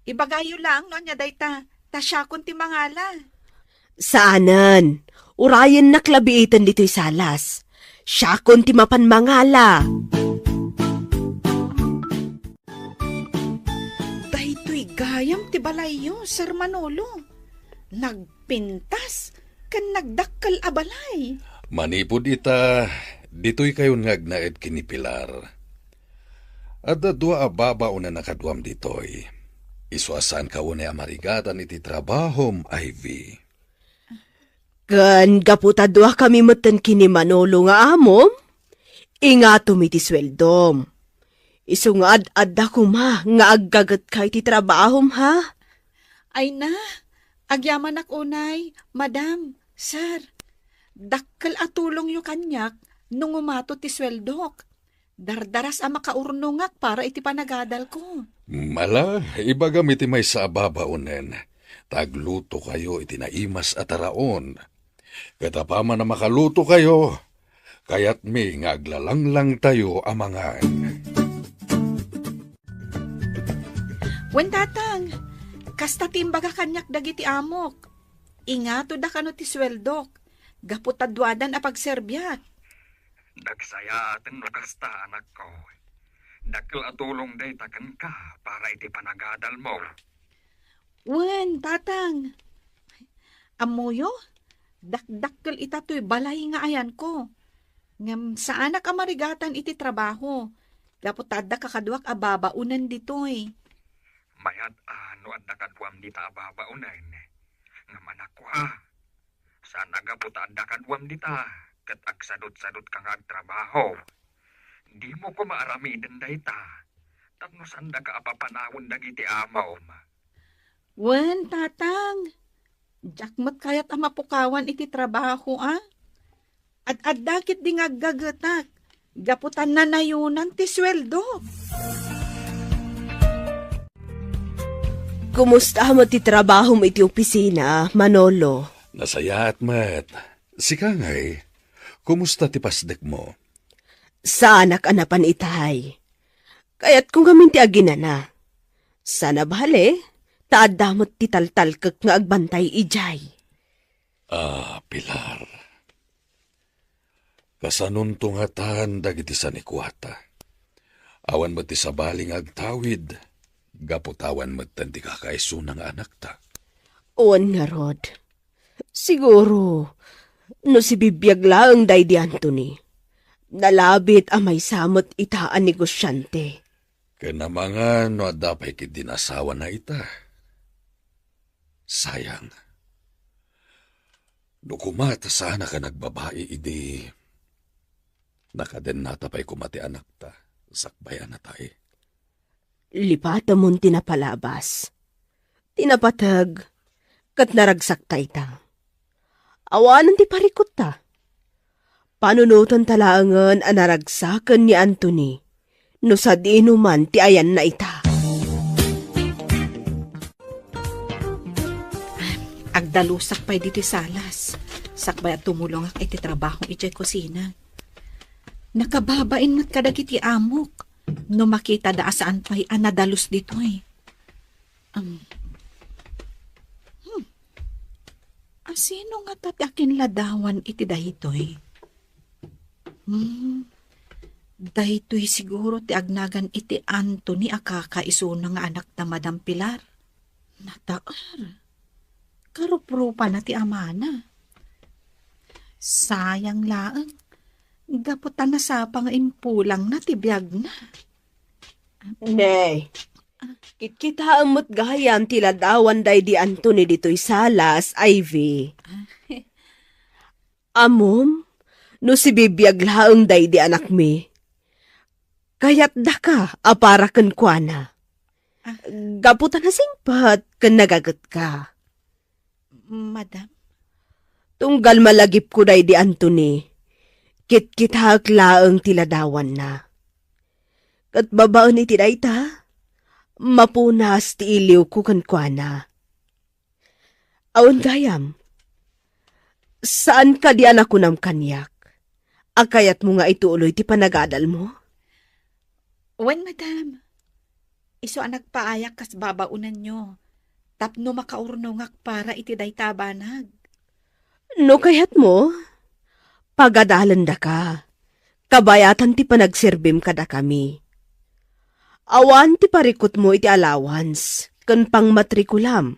Ibagayo laeng no ania dayta, ta siakon ti mangala. Saanen. Urayennak la biiten ditoy salas. Siakon ti mapan mangala. Daytoy gayam ti balayyo, Sir Manolo. Nagpintas ken nagdakkel a balay. Manipud ita, ditoykayon nga agnaed ken ni Pilar. Adda dua a babaonen a kaduam ditoy. Isu a saanka unay a marigatan iti trabahom, Ivy. Ken gapu ta duakami metten ken ni Manolo nga amom, ingatom iti sueldom. Isu nga ad-adda koma nga aggagetka iti trabahom, ha? Ay na, agyamanak unay, madam, sir. Dakkel a tulongyo kaniak no ngumato ti sueldok. Dardaras a makaurnongak para iti panagadalko. Ala, ibagam iti maysa a babaonen, ta aglutokayo iti naimas a taraon. Ket apaman a makalutokayo, kayatmi nga aglalanglangtayo a mangan. Wen, tatang, kasta ti imbaga kaniak dagiti amok. Ingatoda kano ti sueldok, gapu ta duadan a pagserbiak. Nagsayaaten no kasta, anakko. Dakkel a tulong dayta kenka para iti panagadalmo. Wen, tatang. Ammoyo, dakdakkel ita toy balay nga ayanko. Ngem saanak a marigatan iti trabaho, gapu ta adda kakaduak a babaonen ditoy. Mayat a no adda kaduam dita a babaonen, ngem anakko a, saan a gapu ta adda kaduam dita ket agsadutsadutka nga agtrabaho. Dimo koma aramiden dayta, tapno saandaka a papanawen dagiti amom. Wen, tatang. Diak met kayat a mapukawan iti trabaho, a? Ad-adda ketdi nga aggagetak, gapu ta nanayonan ti sueldo. Kumusta met ti trabahom iti opisina, Manolo? Nasayaat met. Sika ngay, kumusta ti pasdekmo? Saanak a napan itay. Kayatko ngamin ti aginana. Saan a bale, ta adda met ti taltalkek nga agbantay idiay. Ah, Pilar. Kasanonto ngatan dagiti sanikuata? Awan met ti sabali nga agtawid, gapu ta awan metten ti kakaisuna nga anakta. Wen ngarud. Siguro, no sibibiag laeng daydi Anthony, nalabit a maysa met ita a negosiante. Ken amangan no adda pay ketdin asawana ita. Sayang. No koma ta saanak a nagbabai idi, nakadennata pay koma ti anakta, sakbay a natay. Lipatemon ti napalabas. Ti napateg, ket naragsakta ita. Awanen ti parikutta. Panunotenta laengen a naragsaken ni Anthony no sadino man ti ayanna ita. Agdalusak pay ditoy salas, sakbay a tumulongak iti trabaho idiay kusina. Nakababain met kadagiti amok no makitada a saan pay a nadalus ditoy. Am. Hmm. Asino ngata ti akinladawan iti daytoy? Hmm. Daytoy siguro ti agnagan iti Anthony a kakaisuna nga anakna, Madam Pilar. Nataer. Karuprupana ti amana. Sayang laeng. Gapu ta nasapa nga impulangna ti biagna. Nay, Kitkitaem met gayam ti ladawan daydi Anthony ditoy salas, Ivy. Ammom, no sibibiag laeng daydi anakmi, kayatdaka a para kenkuana. Ah. Gapu ta nasingpet ken nagagetka. Madam? Tunggal malagipko daydi Anthony, kitkitaek laeng ti ladawanna. Ket babaen iti dayta, mapunas ti iliwko kenkuana. Awan gayam, saan kadi a nakunam kaniak a kayatmo nga ituloy ti panagadalmo? Wen, madam. Isu a nagpaayak kas babaonanyo tapno makaurnongak para iti dayta a banag. No kayatmo, pagadalendaka. Kabayatan ti panagserbim kadakami. Awan ti parikutmo iti allowance ken pangmatrikulam.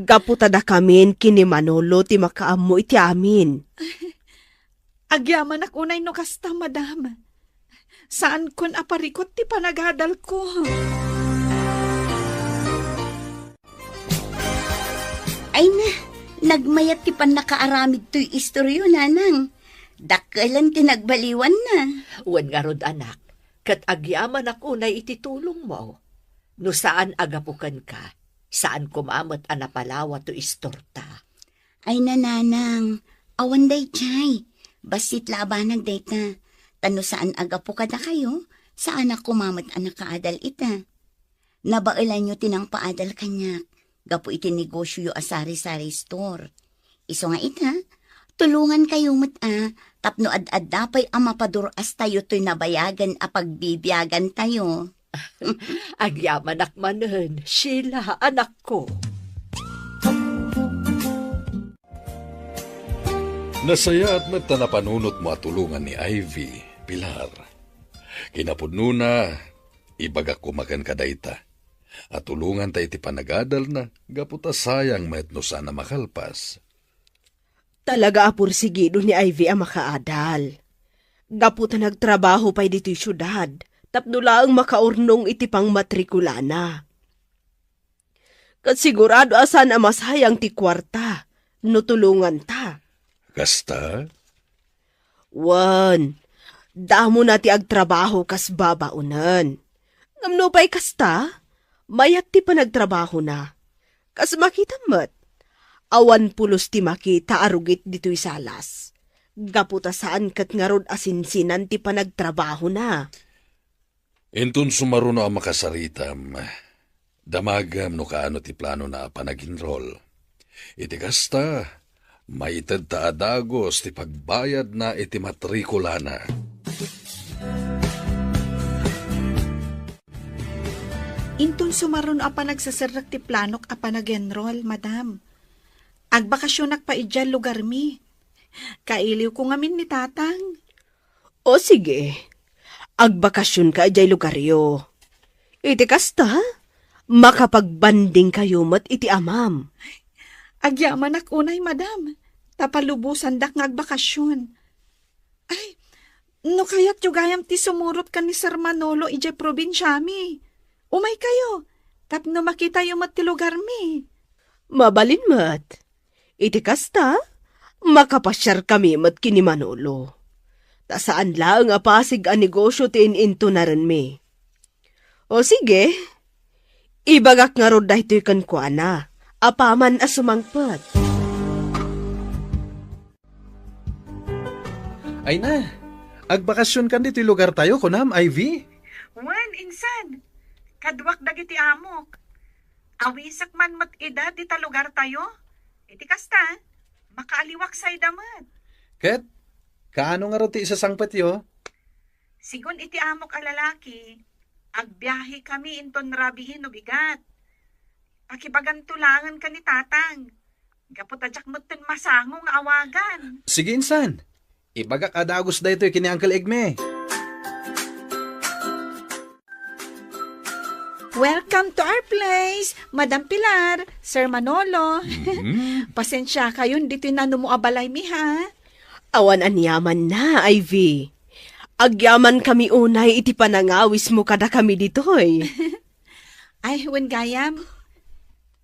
Gapu ta dakamin ken ni Manolo ti makaammo iti amin. Agyamanak unay no kasta, madam. Saankon a parikut ti panagadalko. Ay na, nagmayat ti pannakaaramid toy istoryo, nanang. Dakkelen ti nagbaliwanna. Wen ngarud, anak, ket agyamanak unay iti tulongmo. No saan a gapu kenka, saan koma met a napalawa toy istorta. Ay na, nanang, awan daydiay. Bassit la a banag dayta. Ta no saan a gapu kadakayo, saanak koma met a nakaadal ita. Nabaelanyo ti nangpaadal kaniak gapu iti negosioyo a sari-sari store. Isu nga ita, tulongankayo met a tapno ad-adda pay a mapadur-astayo toy nabayagen a pagbibiagantayo. Agyamanak manen, Sheila, anakko. Nasayaat met ta napanunotmo a tulongan ni Ivy, Pilar. Kinapudnona, ibagak koma kenka dayta a tulonganta iti panagadalna gapu ta sayang met no saan a makalpas. Talaga a pursigido ni Ivy a makaadal. Gapu ta nagtrabaho pay ditoy siudad, tapno laeng makaurnong iti pangmatrikulana. Ket sigurado a saan a masayang ti kuarta no tulonganta. Kasta? Wen, damona ti agtrabaho kas babaonen. Ngem nupay kasta, mayat ti panagtrabahona. Kas makitam met, awan pulos ti makita a rugit ditoy salas. Gapu ta saan ket ngarud a sinsinan ti panagtrabahona. Inton sumaruno a makasaritam, damagem no kaano ti planona a panag-enroll. Iti kasta, maitedta a dagus ti pagbayadna iti matrikulana. Inton sumaruno a panagseserrek ti planok a panag-enroll, madam. Agbakasionak pay idiay lugarmi. Kailiwko ngamin ni Tatang. O sige, agbakasionka idiay lugaryo. Iti kasta, makapagbandingkayo met iti amam. Agyamanak unay, madam, ta palubosandak nga agbakasion. Ay, no kayatyo gayam ti sumurot ken ni Sir Manolo idiay probinsiami, umaykayo, tapno makitayo met ti lugarmi. Mabalin met. Iti kasta, makapasiarkami met ken ni Manolo. Ta saan laeng a pasig a negosio ti in-intunarenmi. O sige, ibagak ngarud daytoy kenkuana, apaman a sumangpet. Ay na, agbakasionkan ditoy lugartayo, kunam, Ivy? Wen, insan. Kaduak dagiti amok. Awisek man met ida dita lugartayo. Iti kasta, makaaliwak sayda met. Ket, kaano ngarud ti isasangpetyo? Sigun iti amok a lalaki, agbiahekami inton rabii no bigat. Pakibaganto laengen ken ni Tatang. Gapu ta diak metten masango nga awagan. Sige, insan. Ibagak a dagus daytoy ken ni Uncle Egme. Welcome to our place, Madam Pilar, Sir Manolo. Mhm. Pasensiakayon ditoy nanumo a balaymi, ha? Awan aniamanna, Ivy. Agyamankami unay iti panangawismo kadakami ditoy. Ay, wen gayam.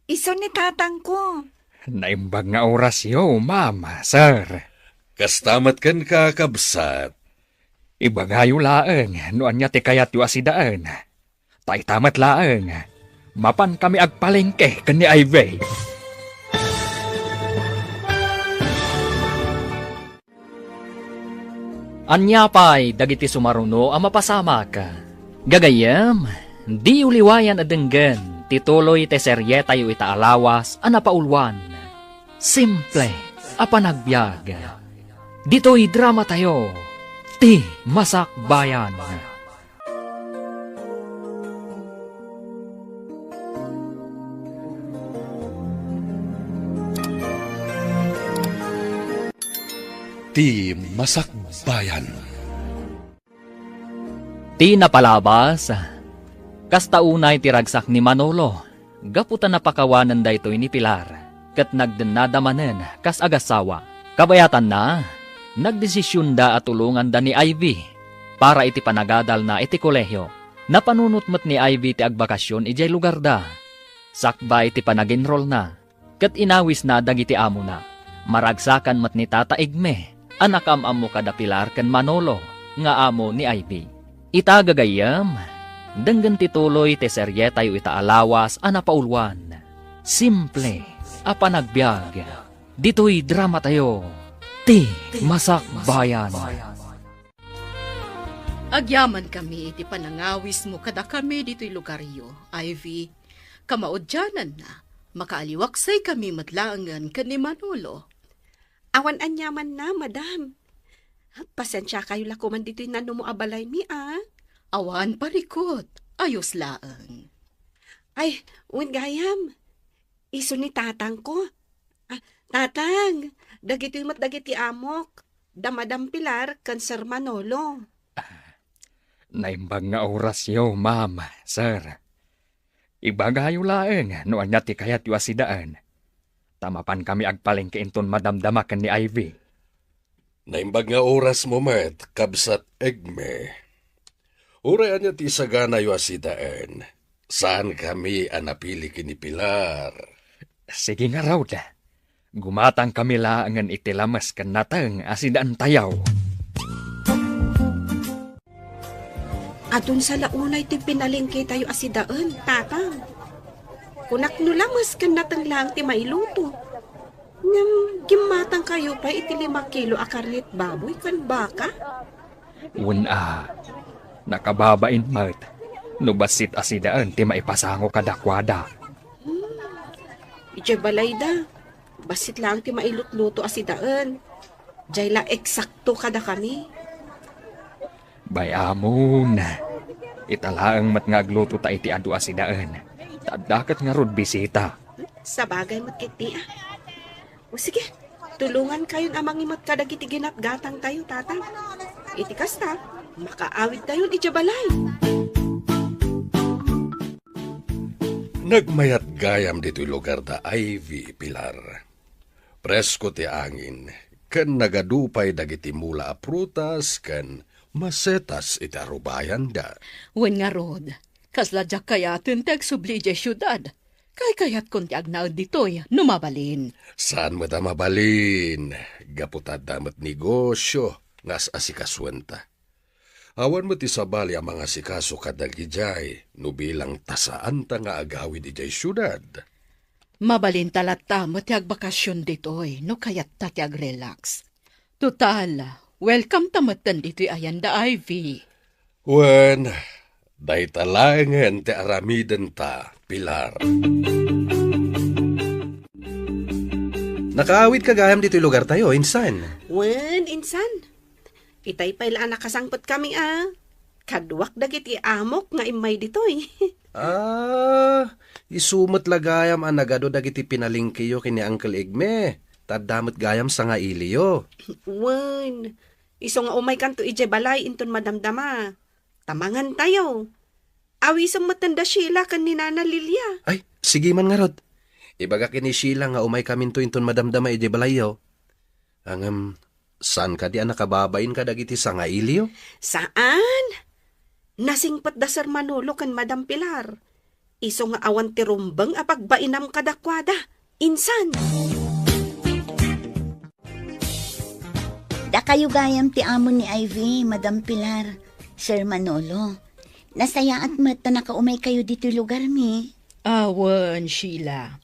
Isu ni tatangko. Naimbag nga orasyo, ma'am, sir. Kasta met kenka, kabsat. Ibagayo laeng no ania ti kayatyo a sidaen. Ta ita met laeng, mapan kami agpalengke ken ni Ivy. Ania pay dagiti sumaruno a mapasamak? Gagayyem, diyo liwayan a denggen ti tuloy ti serietayo ita a lawas a napauluan, Simple a Panagbiag. Ditoy dramatayo, Ti Masakbayan. Ti Masakbayan. Ti napalabas, kasta unay ti ragsak ni Manolo gapu ta napakawanen daytoy ni Pilar ket nagdennada manen kas agassawa. Kabayatanna, nagdesisionda a tulonganda ni Ivy para iti panagadalna iti kolehio. Napanunot met ni Ivy ti agbakasion idiay lugarda. Sakbay ti panaginrolna, ket inawisna dagiti amona. Maragsakan met ni Tata Igme a nakaam-ammo kada Pilar ken Manolo nga amo ni Ivy. Ita gagayyem, denggen ti tuloy ti serietayo ita a lawas a napauluan, Simple a Panagbiag. Ditoy dramatayo, Ti Masakbayan. Agyamankami iti panangawismo kadakami ditoy lugaryo, Ivy. Kamaudiananna, makaaliwaksay kami met laengen ken ni Manolo. Awan aniamanna, madam. Pasensiakayo la koman ditoy nanumo a balaymi, a. Awan parikut, ayos laeng. Ay, wen gayam. Isu ni tatangko. Ah, tatang, dagitoy met dagiti amok, da Madam Pilar ken Sir Manolo. Naimbag nga orasyo, ma'am, sir. Ibagayo laeng no ania ti kayatyo a sidaen. Ta mapan kami agpalengke inton madamdama ken ni Ivy. Naimbag nga orasmo met, kabsat Egme. Uray ania ti isaganayo a sidaen, saankami a napili ken ni Pilar. Sige ngarud, gumatangkami laengen iti lames ken nateng a sidaentayo. Adun sa la unay ti pinalengketayo a sidaen, Tatang. Kunak no lames ken nateng laeng ti mailuto. Ngem gimmatangkayo pay iti lima kilo a karnet baboy ken baka? Wen a, nakababain met no bassit a sidaen ti maipasango kadakuada. Hmm. Idiay balayda, bassit laeng ti mailutluto a sidaen. Diay la eksakto kadakami. Bay-amon, ita laeng met nga aglutota iti adu a sidaen. Ta adda ket ngarud bisita. Sabagay met ketdi, a. O sige, tulongankayon a mangimet kadagiti ginatgatangtayo, Tatang. Iti kasta, makaawidtayon idiay balay. Nagmayat gayam ditoy lugarda, Ivy, Pilar. Presko ti angin, ken nagadu pay dagiti mula a prutas ken masetas iti arubayanda. Wen ngarud, kasla diak kayaten ti agsubli idiay siudad. Kaykayatkon ti agnaed ditoy no mabalin. Saan met a mabalin, gapu ta adda met negosio nga as-asikasuenta. Awan met ti sabali a mangasikaso kadagidiay no bilang ta saanta nga agawid idiay siudad. Mabalinta latta met ti agbakasion ditoy no kayatta ti agrelax. Total, welcome ta metten ditoy ayan da Ivy. Wen, dayta laengen ti aramidenta, Pilar. Nakaawidka gayam ditoy lugartayo, insan? Wen, insan. Itay pay la a nakasangpetkami a. Kaduak dagiti amok nga immay ditoy. Ah, isu met la gayam a nagadu dagiti pinalengkeyo ken ni Uncle Igme. Ta adda met gayam sangailiyo. Wen, isu nga umaykanto idiay balay inton madamdama. Ta mangantayo. Awisem metten da Sheila ken ni Nana Lilia. Ay, sige man ngarud. Ibagak ken ni Sheila nga umaykaminto inton madamdama idiay balayyo. Ngem, saan kadi a nakababain kadagiti sangailiyo? Saan? Nasingpet da Sir Manolo ken Madam Pilar. Isu nga awan ti rumbeng a pagbainam kadakuada. Insan! Dakayo gayam ti amo ni Ivy, Madam Pilar, Sir Manolo. Nasayaat met ta nakaumaykayo ditoy lugarmi. Awan, Sheila.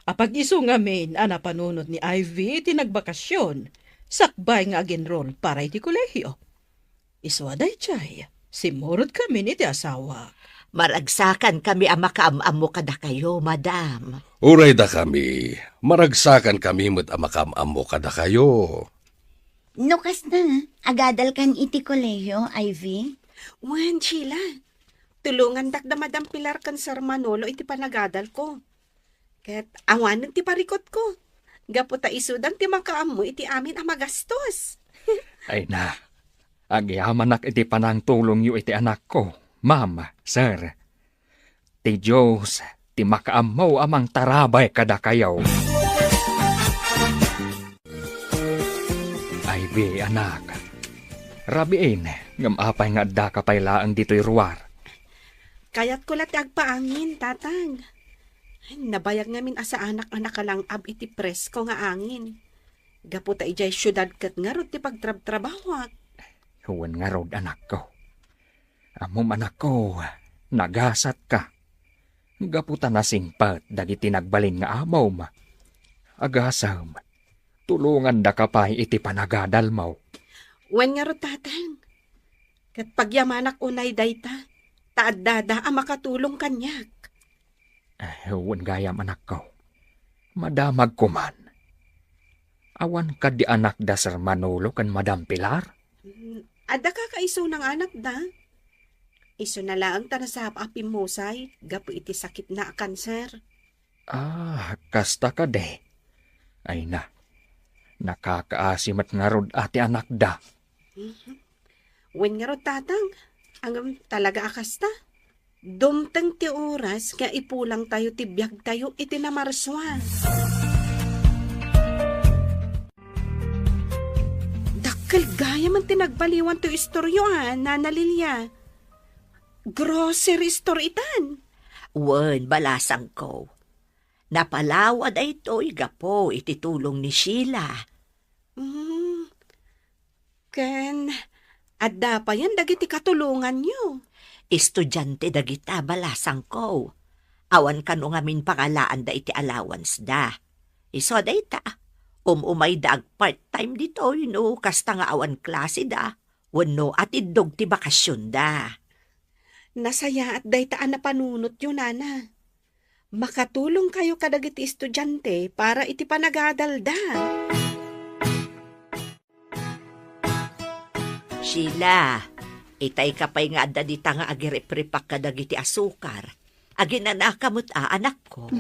Apag-isu ngamin a napanunot ni Ivy ti nagbakasyon, sakbay nga ag-enroll para iti kolehio. Isu a daydiay, simmurotkami iti asawak. Maragsakan kami a makaam-ammo kadakayo, madam. Uray dakami, maragsakan kami met a makaam-ammo kadakayo. No kasta, agadalkan iti kolehio, Ivy? Wen, Sheila. Tulongandak da Madam Pilar ken Sir Manolo iti panagadalko. Ket awanen ti parikutko. Gapu ta isudan ti makaammo iti amin a magastos. Ay na, agyamanak iti panangtulongyo iti anakko, ma'am, sir. Ti Dios ti makaammo a mangtarabay kadakayo. Ivy, anak. Rabiin, ngem apay nga addaka pay laeng ditoy ruar? Kayatko la ti agpaangin, Tatang. Ay, nabayag ngamin a saanak a nakalang-ab iti presko nga angin. Gapu ta idiay siudad ket ngarud ti pagtrabtrabahoak. Wen ngarud, anakko. Ammom, anakko, nagasatka. Gapu ta nasingpet dagiti nagbalin nga amom. Agasem, tulongandaka pay iti panagadalmo. Wen ngarud, Tatang. Ket pagyamanak unay dayta, ta addada a makatulong kaniak. Eh, wen gayam, anakko. Madamagko man. Awan kadi anakda Sir Manolo ken Madam Pilar? Mm, adda kakaisuna nga anakda. Isuna laeng ta nasapa a pimmusay gapu iti sakitna a kanser. Ah, kasta kadi. Ay na, nakakaasi met ngarud a ti anakda. Mhm. Wen ngarud, Tatang, ngem talaga a kasta. Dumteng ti oras nga ipulangtayo ti biagtayo iti namarsua. Dakkel gayam ti nagbaliwan toy istoryo a, Nana Lilia. Grocery store itan. Wen, balasangko. Napalawa daytoy gapu iti tulong ni Sheila. Mm. Ken, adda payen dagiti katulonganyo? Estudiante dagita, balasangko. Awan kano ngamin pangalaanda iti allowance da. Isu a dayta, um-umayda ag-part-time ditoy no kasta nga awan klaseda wenno atiddog ti bakasionda. Nasayaat dayta a napanunotyo, Nana. Makatulongkayo kadagiti estudiante para iti panagadalda. Sheila, itayka pay nga adda dita nga agiripripak kadagiti asukar. Aginanaka met a, anakko.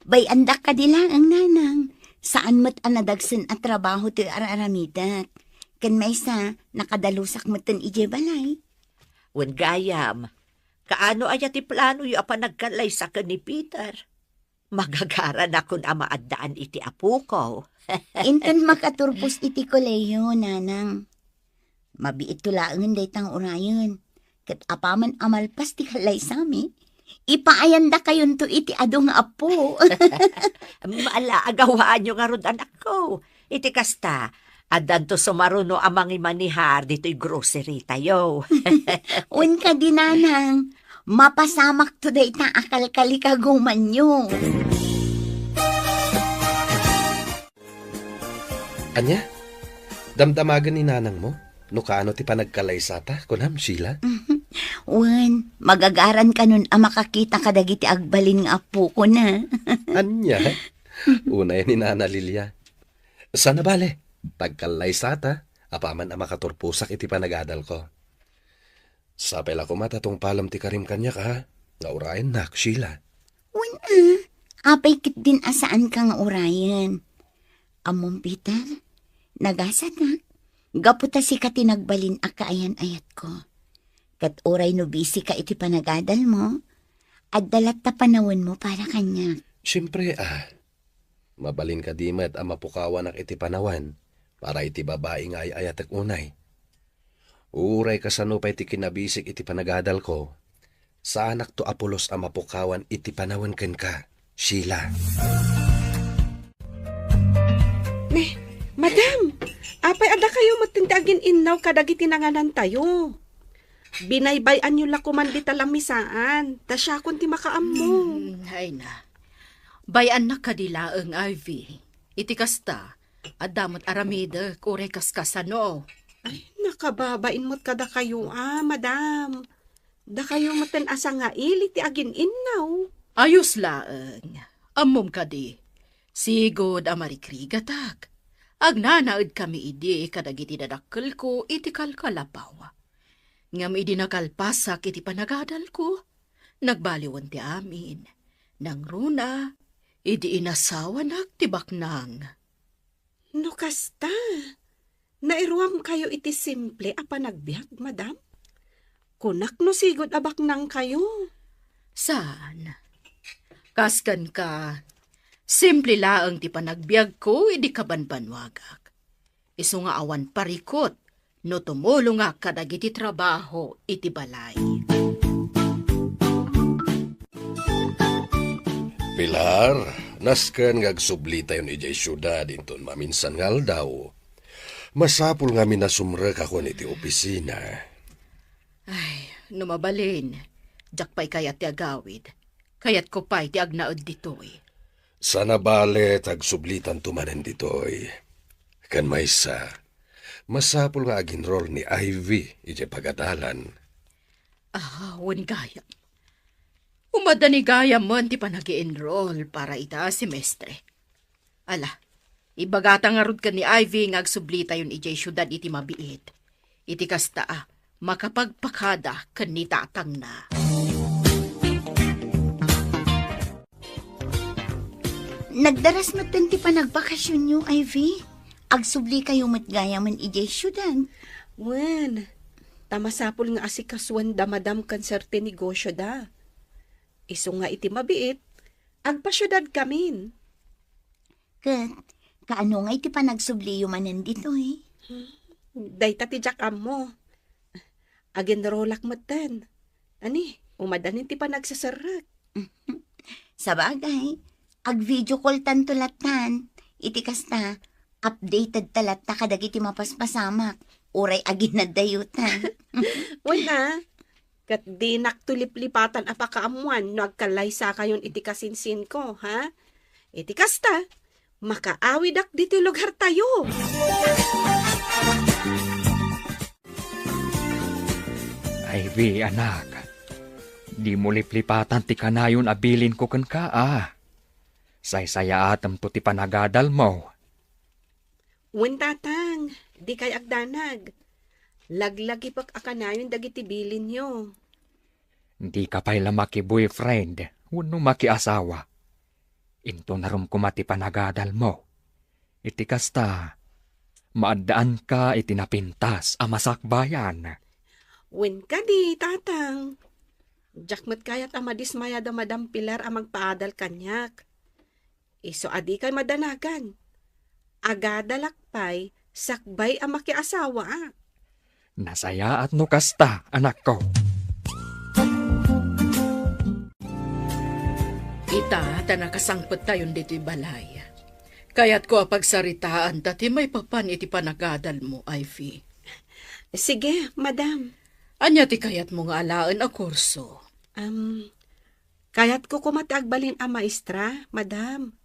Bay-andak kadi laeng, Nanang. Saan met a nadagsen a trabaho ti ar-aramidek. Ken maysa, nakadalusak metten idiay balay. Wen gayam, kaano aya ti planoyo a panagkallaysa ken ni Peter? Magagaranakon a maaddaan iti apoko. Inton makaturpos iti kolehiyo, Nanang. Mabiitto laengen dayta nga urayen. Ket apaman a malpas ti kallaysami, ipaayandakayonto iti adu nga apo. Ala, agawaanyo ngarud, anakko. Iti kasta, addanto sumaruno a mangimanihar ditoy grocery tayo. Wen kadi, Nanang, mapasamakto dayta a kalkalikagumanyo. Ania? Damdamagen ni nanangmo no kaano ti panagkalaysata, kunam, Sheila? Wen, magagaran kanon a makakita kadagiti agbalin nga apokona. Ania? Unay ni Nana Lilia. Sana bale, tagkallaysata, apaman a makaturposak iti panagadalko. Sapay la koma ta tungpalem ti karim kaniak, a, nga urayennak, Sheila. Wen, a, apay ketdin a saanka nga urayen? Ammom, Peter, nagasatak, gapu ta sika ti nagbalin a kaayan-ayatko. Ket uray no bisika iti panagadalmo, adda latta panawenmo para kaniak. Siempre, a. Mabalin kadi met a mapukawanak iti panawen para iti babai nga ay-ayatek unay. Uray kasano pay ti kinabisik iti panagadalko, Saanakto a pulos a mapukawan iti panawen kenka, Sheila. Ne, madam, apay a dakayo metten ti agin-innaw kadagiti nanganantayo? Binaybay-anyo la koman dita lamisaan, ta siakon ti makaammo. Hmm, ay na. Bay-annak kadi laeng, Ivy. Iti kasta, adda met aramidek, uray kaskasano. Ay, nakababain met kadakayo, a, madam. Dakayo metten a sangaili ti agin-innaw. Ayos laeng. Ammom kadi, sigud a marikrigatak. Agnanaedkami idi kadagiti dadakkelko iti kalkalapaw. Ngem idi nakalpasak iti panagadalko, nagbaliwen ti amin. Nangruna, idi inasawanak ti baknang. No kasta, nairuamkayo iti simple a panagbiag, madam? Kunak no sigud a baknangkayo. Saan? Kas kenka, simple laeng ti panagbiagko idi kabanbanwagak. Isu nga awan parikut no tumulongak kadagiti trabaho iti balay. Pilar, nasken nga agsublitayon idiay siudad inton maminsan nga aldaw. Masapul nga minasumrekakon iti opisina. Ay, no mabalin, diak pay kayat ti agawid. Kayatko pay ti agnaed ditoy. Sana balet agsublitanto manen ditoy. Ken maysa, masapul nga ag-enroll ni Ivy idiay pagadalan. Ah, wen gayam. Umadda ni gayam man ti panag-enroll para ita a semestre. Ala, ibagata ngarud ken ni Ivy nga agsublitayon idiay siudad iti mabiit. Iti kasta, makapagpakada ken ni tatangna. Nagdaras metten ti panagbakasionyo, Ivy. Agsublikayo met gayamen idiay siudad. Wen, ta masapul nga asikasuenda madam ken sir ti negosioda. Isu nga iti mabiit, agpasiudadkamin. Ket, kaano nga iti panagsubliyo manen ditoy? Dayta ti diak ammo. Agenrolak metten. Ani, umadanin ti panagseserrek. Sabagay, ag-video call tanto lattan. Iti kasta, updated ta latta kadagiti mapaspasamak. Uray aginadayutan. Wen a, ket dinakto liplipatan a pakaammuan no agkallaysakayon iti kasinsinko, ha? Iti kasta, makaawidak ditoy lugartayo. Ivy, anak, dimo liplipatan ti kanayon a bilinko kenka, a. Saysayaatemto ti panagadalmo. Wen, tatang, dikay agdanag. Laglagipek a kanayon dagiti bilinyo. Dika pay la maki-boyfriend wenno makiasawa. Intonarom koma ti panagadalmo. Iti kasta, maaddaanka iti napintas a masakbayan. Wen kadi, tatang. Diak met kayat a madismayada Madam Pilar a magpaadal kaniak. Isu a dikay madanagan. Agadalak pay sakbay a makiasawaak. Nasayaat no kasta, anakko. Ita, ta nakasangpettayon ditoy balay. Kayatko a pagsaritaan ta ti maipapan iti panagadalmo, Ivy. Sige, madam. Ania ti kayatmo nga alaen a kurso? Am, kayatko koma ti agbalin a maestra, madam.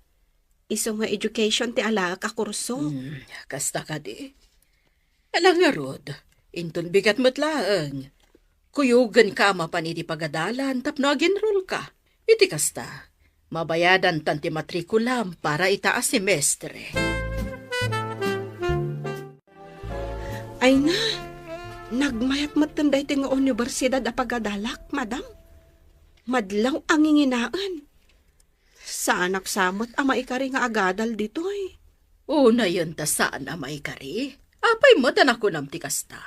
Isu nga education ti alaek a kurso. Hmm, kasta kadi. Ala ngarud, inton bigat met laeng. Kuyogenka a mapan iti pagadalan tapno agenrolka. Iti kasta, mabayadantan ti matrikulam para ita a semestre. Ay na, nagmayat metten daytoy nga universidad a pagadalak, madam. Madlaw a nginginaen. Saanak sa met a maikari nga agadal ditoy. Unayen ta saan a maikari. Apay met a nakunam ti kasta?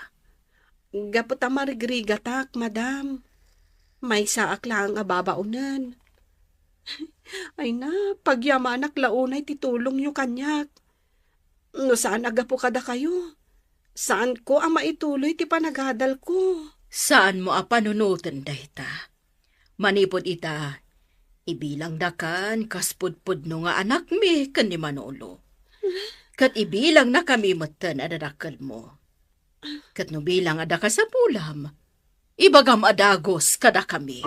Gapu ta marigrigatak, madam. Maysaak laeng a babaonen. Ay na, pagyamanak la unay ti tulongyo kaniak. No saan a gapu kadakayo, saanko a maituloy ti panagadalko. Saanmo a panunoten dayta. Manipud ita, ibilangdakan kas pudpudno nga anakmi ken ni Manolo. Ket ibilangnakami metten a dadakkelmo. Ket no bilang adda kasapulam, ibagam a dagus kadakami.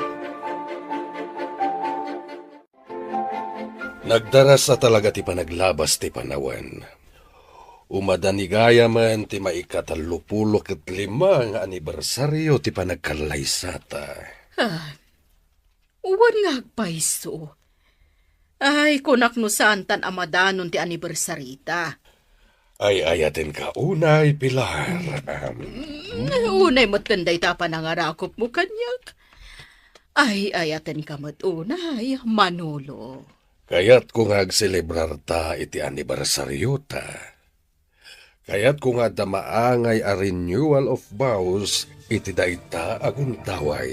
Nagdaras a talaga ti panaglabas ti panawen. Umadanigaya man ti maikatallopulo ket lima nga anibersario ti panagkallaysata. Ah, wen nga agpayso. Ay, kunak no saantan a madanon ti anibersarita. Ay-ayatenka unay, Pilar. Mm, unay metten dayta a panangarakupmo kaniak. Ay-ayatenka met unay, Manolo. Kayatko nga agselebrarta iti anibersariota. Kayatko nga adda maangay a renewal of vows iti dayta a gundaway.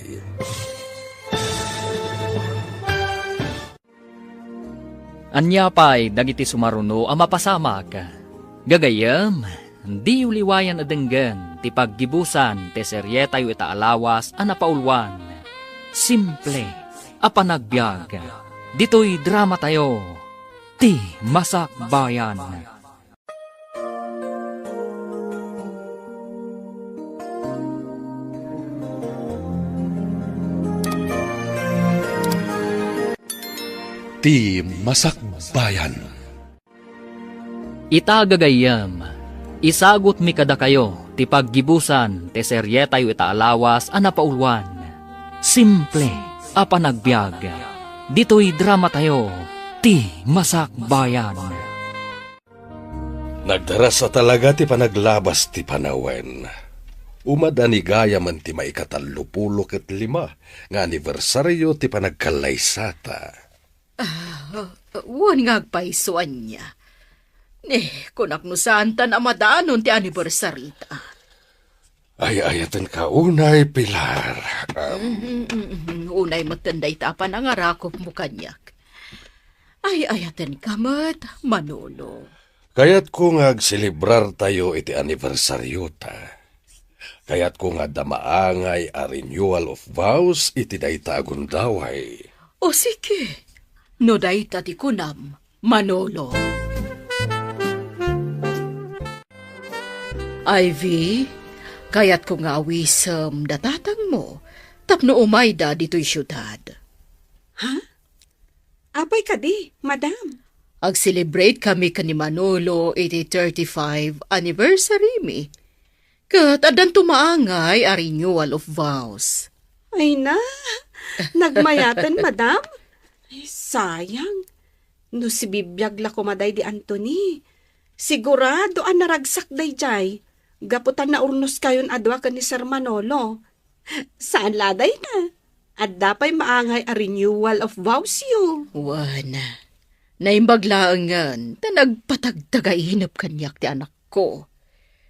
Ania pay dagiti sumaruno a mapasamak? Gagayyem, diyo liwayan a denggen ti paggibusan ti serietayo ita a lawas a napauluan, Simple a Panagbiag. Ditoy dramatayo, Ti Masakbayan. Ti Masakbayan. Ita, gagayyem, isagutmi kadakayo ti paggibusan ti serietayo ita a lawas a napauluan, Simple a Panagbiag. Ditoy dramatayo, Ti Masakbayan. Nagdaras a talaga ti panaglabas ti panawen. Umadanigaya man ti maikatallopulo ket lima nga anibersario ti panagkallaysata. Ah, wen nga agpayso ania. Eh, kunak no saantan a madanon ti anibersarita. Ay-ayatenka unay, Pilar. Um, Mm, mm, mm. Unay metten dayta a panangarakupmo kaniak. Ay-ayatenka met, Manolo. Kayatko nga agselebrartayo iti anibersariota. Kayatko nga adda maangay a renewal of vows iti dayta a gundaway. O sige, no dayta ti kunam, Manolo. Ivy, kayatko nga awisem da tatangmo tapno umayda ditoy siudad. Ha? Apay kadi, madam? Ag-celebrate kami ken ni Manolo iti thirty-five anniversary mi. Ket addanto maangay a renewal of vows. Ay na, nagmayaten, madam? Ay, sayang. No sibibiag la koma daydi Anthony, sigurado a naragsak daydiay, gapu ta naurnoskayon a dua ken ni Sir Manolo. Saan la dayta? Adda pay maangay a renewal of vows yo. Wen, naimbag laengen ta nagpatagtagainep kaniak ti anakko.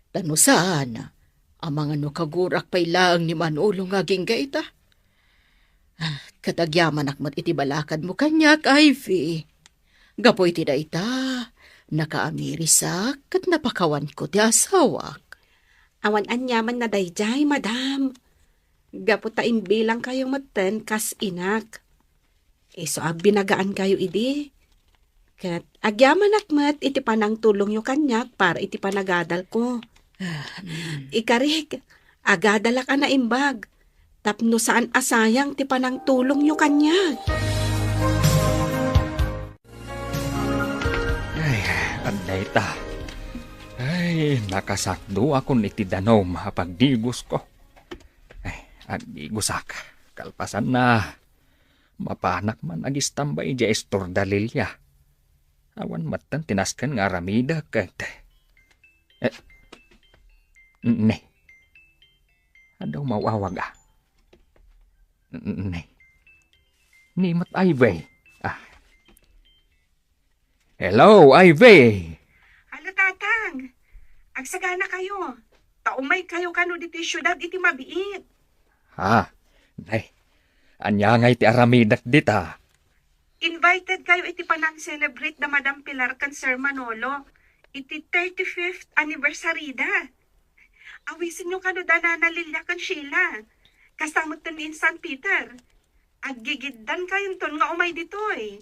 Ta no saan, amangan no kagurak pay laeng ni Manolo nga agingga ita. Ah, ket agyamanak met iti balakadmo kaniak, Ivy. Gapu iti dayta, nakaamirisak ket napakawanko ti asawak. Awan aniamanna daydiay, madam. Gapu ta imbilangkayo metten kas inak. Isu a binagaankayo idi. Ket agyamanak met iti panangtulongyo kaniak para iti panagadalko. Ah, mm. Ikarik, agadalak a naimbag, tapno saan a sayang ti panangtulongyo kaniak. Ay, adda ita. Ay, nakasakduakon iti danum a pagdigosko. Ay, agdigosak. Kalpasanna, mapanak man agistambay idiay istor da Lilia. Awan metten ti nasken nga aramidek ket, eh, ne. Adda umaw-awag, a. Ne. Ni met Ivy. Ah. Hello, Ivy! Hala, Tatang. Agsagana kayo. Ta umay kayo kano ditoy siudad iti mabiit. Ha? Nay, ania ngay ti aramidek dita? Invited kayo iti panang-celebrate da Madam Pilar ken Sir Manolo iti thirty-fifth anniversary da. Awisenyo kano da Nana Lilia ken Sheila. Kasta metten ni Insan Peter. Aggigiddankayonton nga umay ditoy.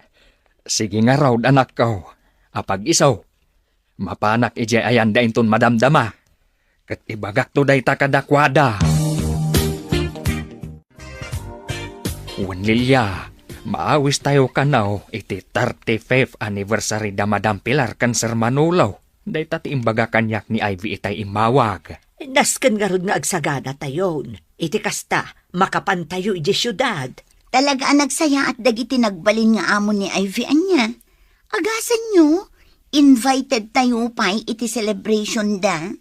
Sige ngarud, anakko. Apag-isu, mapanak idiay ayanda inton madamdama, ket ibagakto dayta kadakuada. Wen Lilia, maawistayo kano iti thirty-fifth anniversary da Madam Pilar ken Sir Manolo. Dayta ti imbaga kaniak ni Ivy itay immawag. Nasken ngarud nga agsaganatayon. Iti kasta, makapantayo idiay siudad. Talaga a nagsayaat dagiti nagbalin nga amo ni Ivy, ania? Agasanyo, invited tayo pay iti celebration da.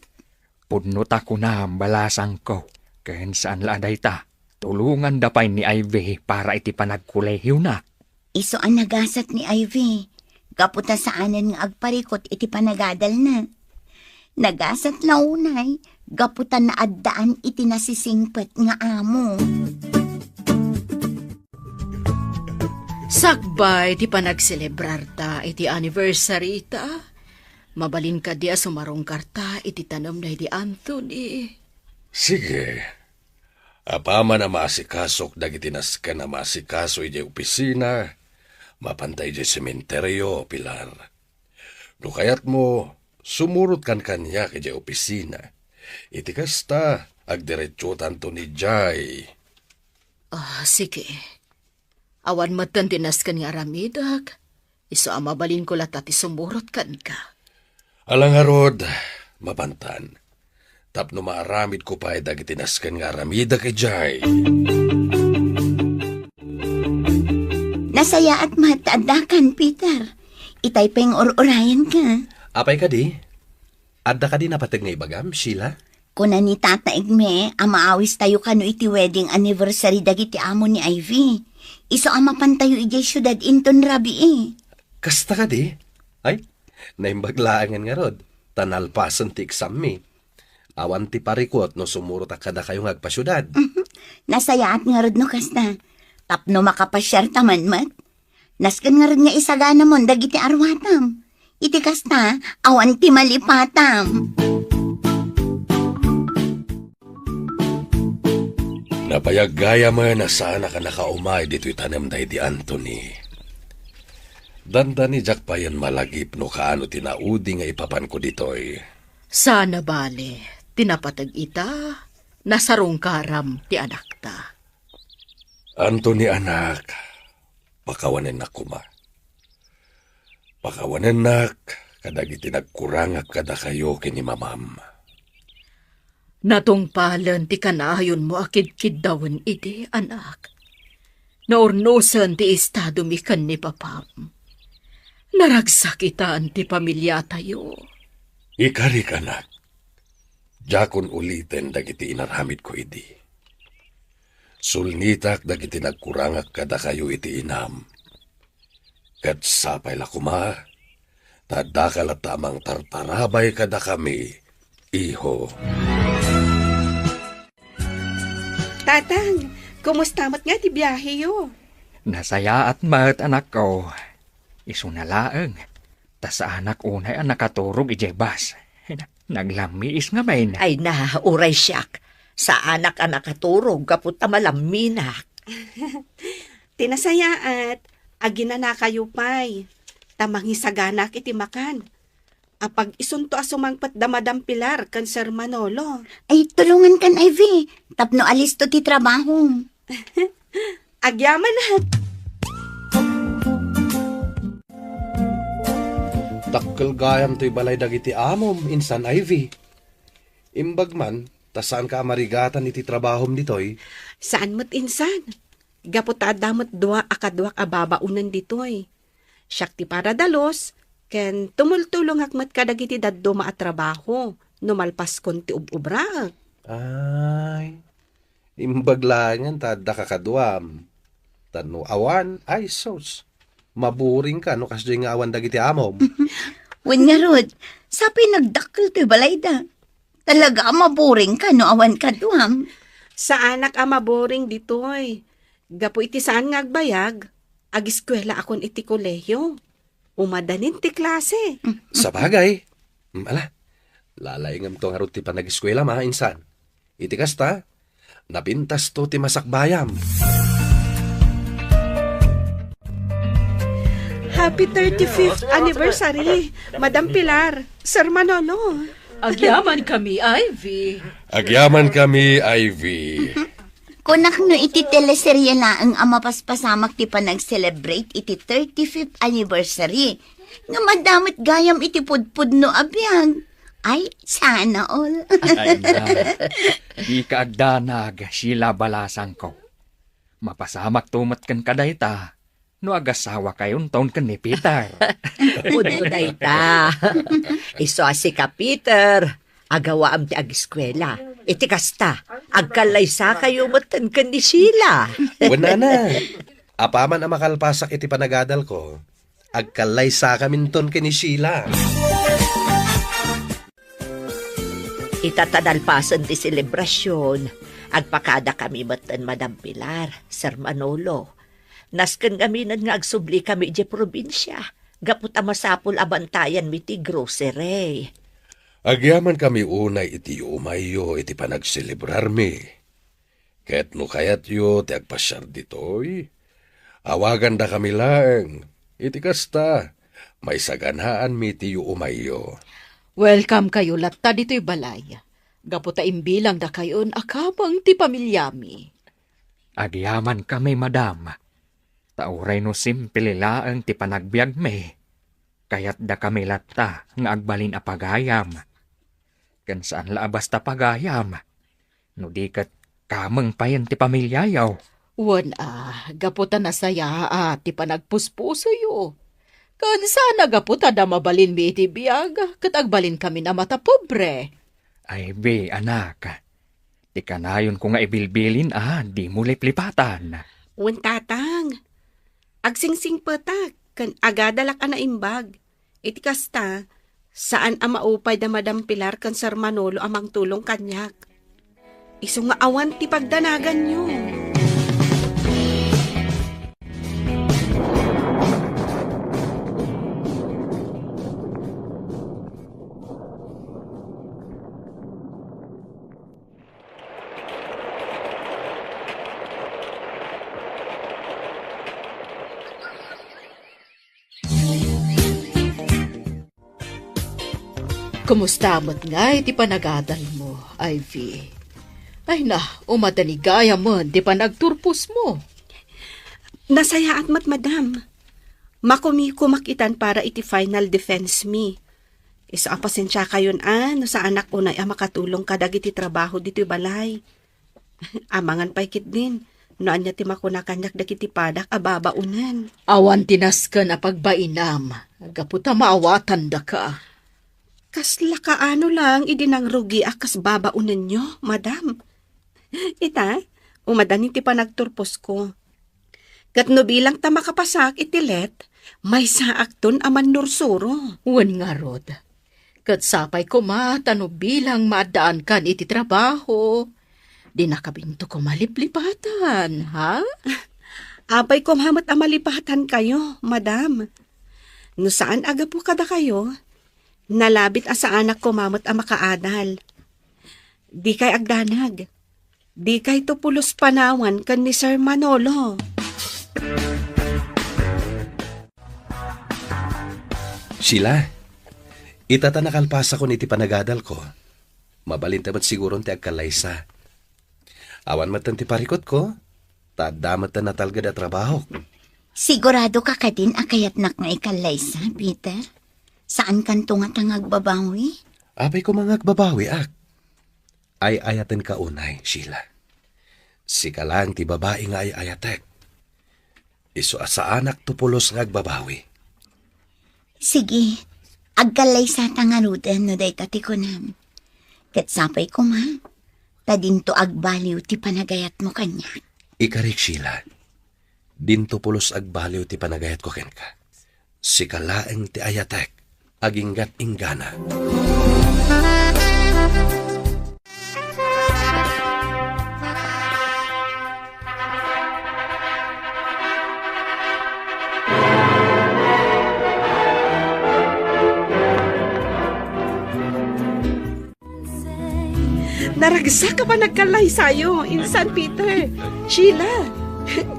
Pudno ta kunam, balasangko. Ken saan la a dayta, tulonganda pay ni Ivy para iti panagkolehiona. Isu a nagasat ni Ivy, gapu ta saanen nga agparikut iti panagadalna. Nagasat la unay, gapu ta naaddaan iti nasisingpet nga amo. Sakbay ti panagselebrarta iti anniversary ta, mabalin kadi a sumarungkarta iti tanem daydi Anthony? Sige. Apaman a maasikasok dagiti nasken a maasikaso idiay opisina, mapanta idiay sementerio, Pilar. No kayatmo, sumurotkan kaniak idiay opisina. Iti kasta, agdiretsotanton idiay. Ah, sige. Awan metten ti nasken nga aramidek. Isu a mabalinko latta ti sumurot kenka. Ala ngarud, mapantan. Tapno maaramidko pay dagiti nasken nga aramidek idiay. Nasayaat met ta addakan, Peter. Itay pay nga ur-urayanka. Apay kadi? Adda kadi napateg nga ibagam, Sheila? Kuna ni Tata Igme a maawistayo kano iti wedding anniversary dagiti amo ni Ivy. Isu a mapantayo idiay siudad inton rabii. Kasta kadi? Ay, naimbag laengen ngarud, ta nalpasen ti eksammi. Awan ti parikut no sumurotak kadakayo nga agpasiudad. Mhm. Nasayaat ngarud no kasta. Tapno makapasiarta man met. Nasken ngarud nga isaganamon dagiti arwatam. Iti kasta, awan ti malipatam. Napayaggayam a saanak a nakaumay ditoy tanem daydi Anthony. Dandani diak payen malagip no kaano ti naudi nga ipapanko ditoy. Saan a bale, ti napateg ita, nasarungkaram ti anakta. Anthony, anak, pakawanennak koma. Pakawanennak kadagiti nagkurangak kadakayo ken ni mamam. Natungpalen ti kanayonmo a kidkiddawen idi, anak. Naurnosen ti estadomi ken ni papam. Naragsakitan ti pamiliatayo. Ikarik, anak. Diakon uliten dagiti inaramidko idi. Sulnitak dagiti nagkurangak kadakayo iti inam. Ket sapay la koma, ta addaka latta a mangtartarabay kadakami, iho. Tatang, kumusta met nga ti biaheyo? Nasayaat met, anakko. Isuna laeng, ta saanak unay a nakaturog idiay bus. Naglammiis ngamin. Ay na, uray siak. Saanak a nakaturog gapu ta malamminak. Ti nasayaat, aginanakayo pay, ta mangisaganak iti makan. Apag-isunto a sumangpet da Madam Pilar ken Sir Manolo. Ay, tulongankan, Ivy, tapno alisto ti trabahom. Agyamanak. Dakkel gayam toy balay dagiti amom, insan Ivy. Imbag man, ta saanka a marigatan iti trabahom ditoy? Saan met, insan. Gapu ta adda met dua a kaduak a babaonen ditoy. Siak ti paradalus, ken tumultulongak met kadagiti dadduma a trabaho no malpaskon ti ub-ubraek. Ay, imbag laengen ta adda kakaduam. Tan no awan, ay sus, maburingka no kasdiay nga awan dagiti amom. Wen ngarud, sapay nagdakkel toy balayda. Talaga a maburingka no awan kaduam. Saanak a maburing ditoy. Gapu iti saan nga agbayag, agiskuelaakon iti kolehio. Umadanin ti klase. Sabagay. Mm, ala, lalaingemto ngarud ti panagiskuelam, insan. Iti kasta, napintasto ti masakbayam. Happy thirty-fifth anniversary, Madam Pilar, Sir Manolo. Agyaman kami, Ivy. Agyaman kami, Ivy. Kunak no iti teleserye laeng a mapaspasamak ti panag-celebrate iti thirty-fifth anniversary. Nga madamot gayam iti pudpudno a biag. Ay, sana all. Ay, na. Dika agdanag, Sheila balasangko. Mapasamakto met kenka dayta no agasawakayonton ken ni Peter. Pudno dayta. Isu a sika, Peter, agawaam ti ageskuela. Iti kasta, agkallaysakayo metten ken ni Sheila. Wen, nana, apaman a makalpasak iti panagadalko, agkallaysakaminton ken ni Sheila. Ita ta nalpasen ti selebrasion, agpakadakami metten Madam Pilar, Sir Manolo. Nasken ngaminen nga agsublikami idiay probinsia, gapu ta masapul a bantayanmi ti grocery. Agyamankami unay iti yuumayyo iti panagselebrarmi. Ket no kayatyo ti agpasiar ditoy, awagandakami laeng. Iti kasta, maisaganaanmi ti yuumayyo. Welcome kayo latta ditoy balay. Gapu ta imbilangdakayon a kameng ti pamiliami. Agyamankami, madam. Ta uray no simple laeng ti panagbiagmi, kayatdakami latta nga agbalin a pagayam. Ken saan la a basta pagayam, no di ket kameng payen ti pamiliayo. Wen a, gapu ta nasayaat ti panagpuspusoyo. Ken saan a gapu ta adda mabalinmi iti biag, ket agbalinkamin a matapobre. Ay, bi, anak. Ti kanayonko nga ibilbilin a dimo liplipatan. Wen, tatang. Agsingsingpetak ken agadalak a naimbag. Iti kasta, saan a maupay da Madam Pilar ken Sir Manolo a mangtulong kaniak. Isu nga awan ti pagdanaganyo. Kumusta met ngay ti panagadalmo, Ivy? Ay na, umadani gayamen ti panagturposmo. Nasayaat met, madam. Makumikumak itan para iti final defense mi. Isu a pasensiakayon a no saanak unay a makatulong kadagiti trabaho ditoy balay. Amangan pay ketdin no ania ti makuna kaniak dagiti padak a babaonen. Awan ti nasken a pagbainam gapu ta maawatandaka. Kasla kaano laeng idi nangrugiak kas babaonenyo, madam? Ita, umadani ti panagturposko. Ket no bilang ta makapasaak iti let, maysaakton a mannursuro. Wen ngarud, ket sapay koma ta no bilang maaddaankan iti trabaho, dinakabinto koma liplipatan, ha? Apay koma met a malipatankayo, madam. No saan a gapu kadakayo, nalabit a saanak koma met a makaadal. Dikay agdanag. Dikayto pulos panawan ken ni Sir Manolo. Sheila, ita ta nakalpasakon iti panagadalko. Mabalinta met siguron ti agkallaysa. Awan metten ti parikutko, ta adda metten natalged a trabahok. Sigurado ka kadin a kayatnak nga ikallaysa, Peter? Saankanto ngata nga agbabawi? Apay koma nga agbabawiak. Ay-ayatenka unay, Sheila. Sika laeng ti babai nga ay-ayatek. Isu a saanakto pulos nga agbabawi. Sige, agkallaysata ngaruden no dayta ti kunam. Ket sapay koma, ta dinto agbaliw ti panagayatmo kaniak. Ikarik, Sheila. Dinto pulos agbaliw ti panagayatko kenka. Sika laeng ti ayatek, aginggat inggana. Naragsak a panagkallaysayo, insan Peter, Sheila.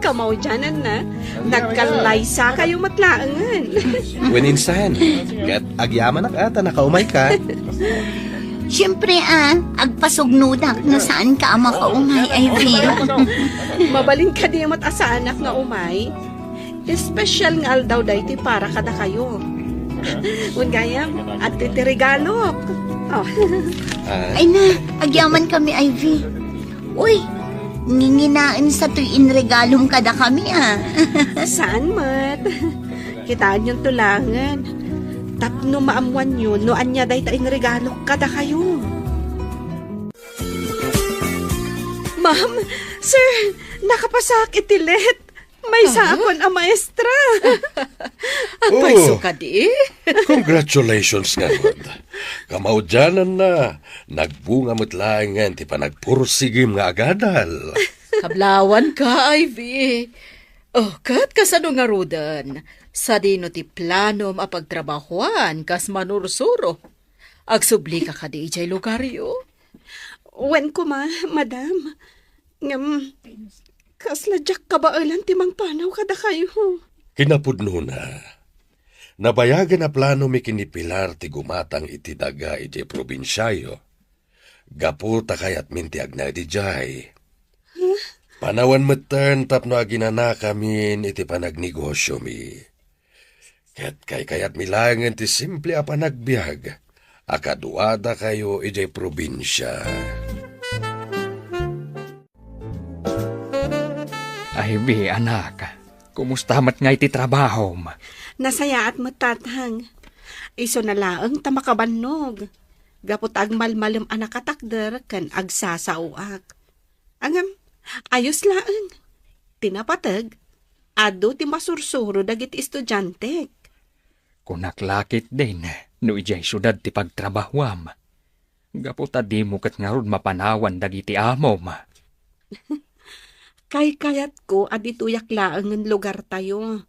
Kamaudiananna, nagkallaysakayo met laengen. Wen insan, ket agyamanak a ta nakaumayka. Siyempre, ah, agpasugnodak no saanka a makaumay, Ivy. Mabalin kadi met a saanak nga umay? Espesyal nga aldaw daytoy para kadakayo. Wen gayam, adtoy ti regalok. Oh. Ah. Ay na, agyaman kami, Ivy. Uy, nginginaen sa toy inregalom kadakami, ah. Saan met? Kitaenyon to laengen. Tapno maammoanyo no ania dayta inregalok kadakayo. Ma'am, sir, nakapasaak iti let. Maysaakon a maestra. Agpayso Oh. kadi? Congratulations ngarud. Kamaudiananna, nagbunga met laengen ti panagpursigim nga agadal. Kablawanka, Ivy. Oh, ket kasano ngaruden? Sadino ti planom a pagtrabahuan kas manursuro? Agsublika kadi idiay lugaryo? Wen koma, madam. Ngem, kasla diak kabaelan ti mangpanaw kadakayo. Kinapudnona, nabayagen a planomi ken ni Pilar ti gumatang iti daga idiay probinsiayo. Gapu ta kayatmin ti agnaed idiay. Huh? Panawen metten tapno aginanakamin iti panagnegosiomi. Ket kaykayatmi laengen ti simple a panagbiag a kaduadakayo idiay probinsia. Ay, bi, anak, kumusta met ngay ti trabahom? Nasayaat met, tatang. Isuna laeng ta makabannog. Gapu ta agmalmalem a nakatakder ken agsasaoak. Ngem, ayos laeng. Ti napateg, adu ti masursuro dagiti estudiantek. Kunak la ketdin no idiay siudad ti pagtrabahuam. Gapu ta dimo ket ngarud mapanawan dagiti amom. Kaykayatko a ditoyak laengen lugartayo.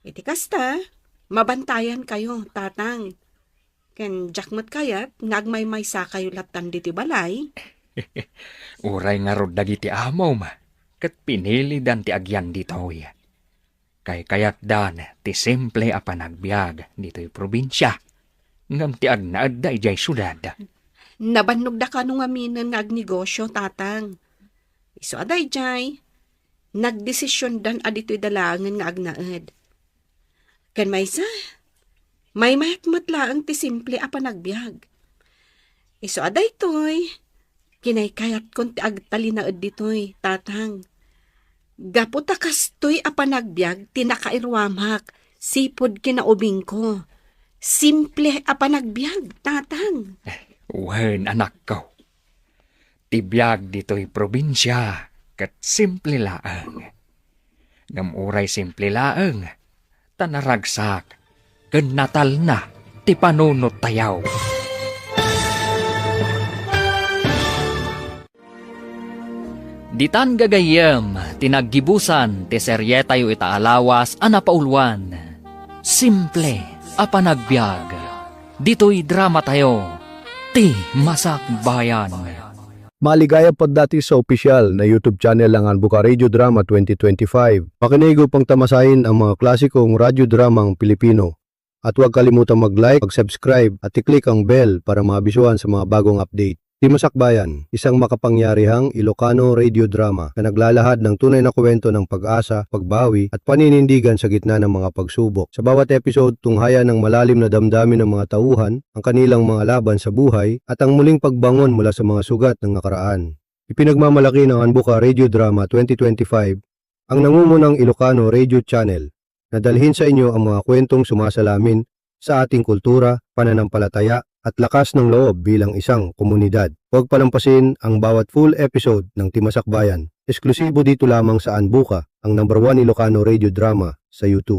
Iti kasta, mabantayankayo, tatang. Ken diak met kayat nga agmaymaysakayo lattan ditoy balay. Uray ngarud dagiti amom, ket pinilidan ti agyan ditoy. Kaykayatdan ti simple a panagbiag ditoy probinsia, ngem ti agnaedda idiay siudad. Nabannogda kano ngaminen nga agnegosio, tatang. Isu a daydiay, nagdesisiondan a ditoyda laengen nga agnaed. Ken maysa, maymayat met laeng ti simple a panagbiag. Isu a daytoy, kinaykayatkon ti agtalinaed ditoy, tatang. Gapu ta kastoy a panagbiag ti nakairuamak sipud kinaubingko. Simple a panagbiag, tatang. Wen, anakko. Ti biag ditoy probinsia ket simple laeng. Ngem uray simple laeng, ta naragsak ken natalna ti panunottayo. Ditan gagayyem ti naggibusan ti serietayo ita a lawas a napauluan, Simple a Panagbiag. Ditoy dramatayo, Ti Masakbayan. Maligaya pagdati sa opisyal na YouTube channel ng Anbuka Radio Drama twenty twenty-five. Makinig upang tamasain ang mga klasikong radyo dramang Pilipino. At huwag kalimutang mag-like, mag-subscribe at i-click ang bell para maabisuhan sa mga bagong update. Ti Masakbayan, isang makapangyarihang Ilocano radio drama na naglalahad ng tunay na kwento ng pag-asa, pagbawi, at paninindigan sa gitna ng mga pagsubok. Sa bawat episode, tunghayan ng malalim na damdamin ng mga tauhan, ang kanilang mga laban sa buhay, at ang muling pagbangon mula sa mga sugat ng nakaraan. Ipinagmamalaki ng Anbuka Radio Drama twenty twenty-five, ang nangungunang Ilocano radio channel na dalhin sa inyo ang mga kwentong sumasalamin sa ating kultura, pananampalataya, at lakas ng loob bilang isang komunidad. Huwag palampasin ang bawat full episode ng Ti Masakbayan. Esklusibo dito lamang sa Anbuka, ang number one Ilocano radio drama sa YouTube.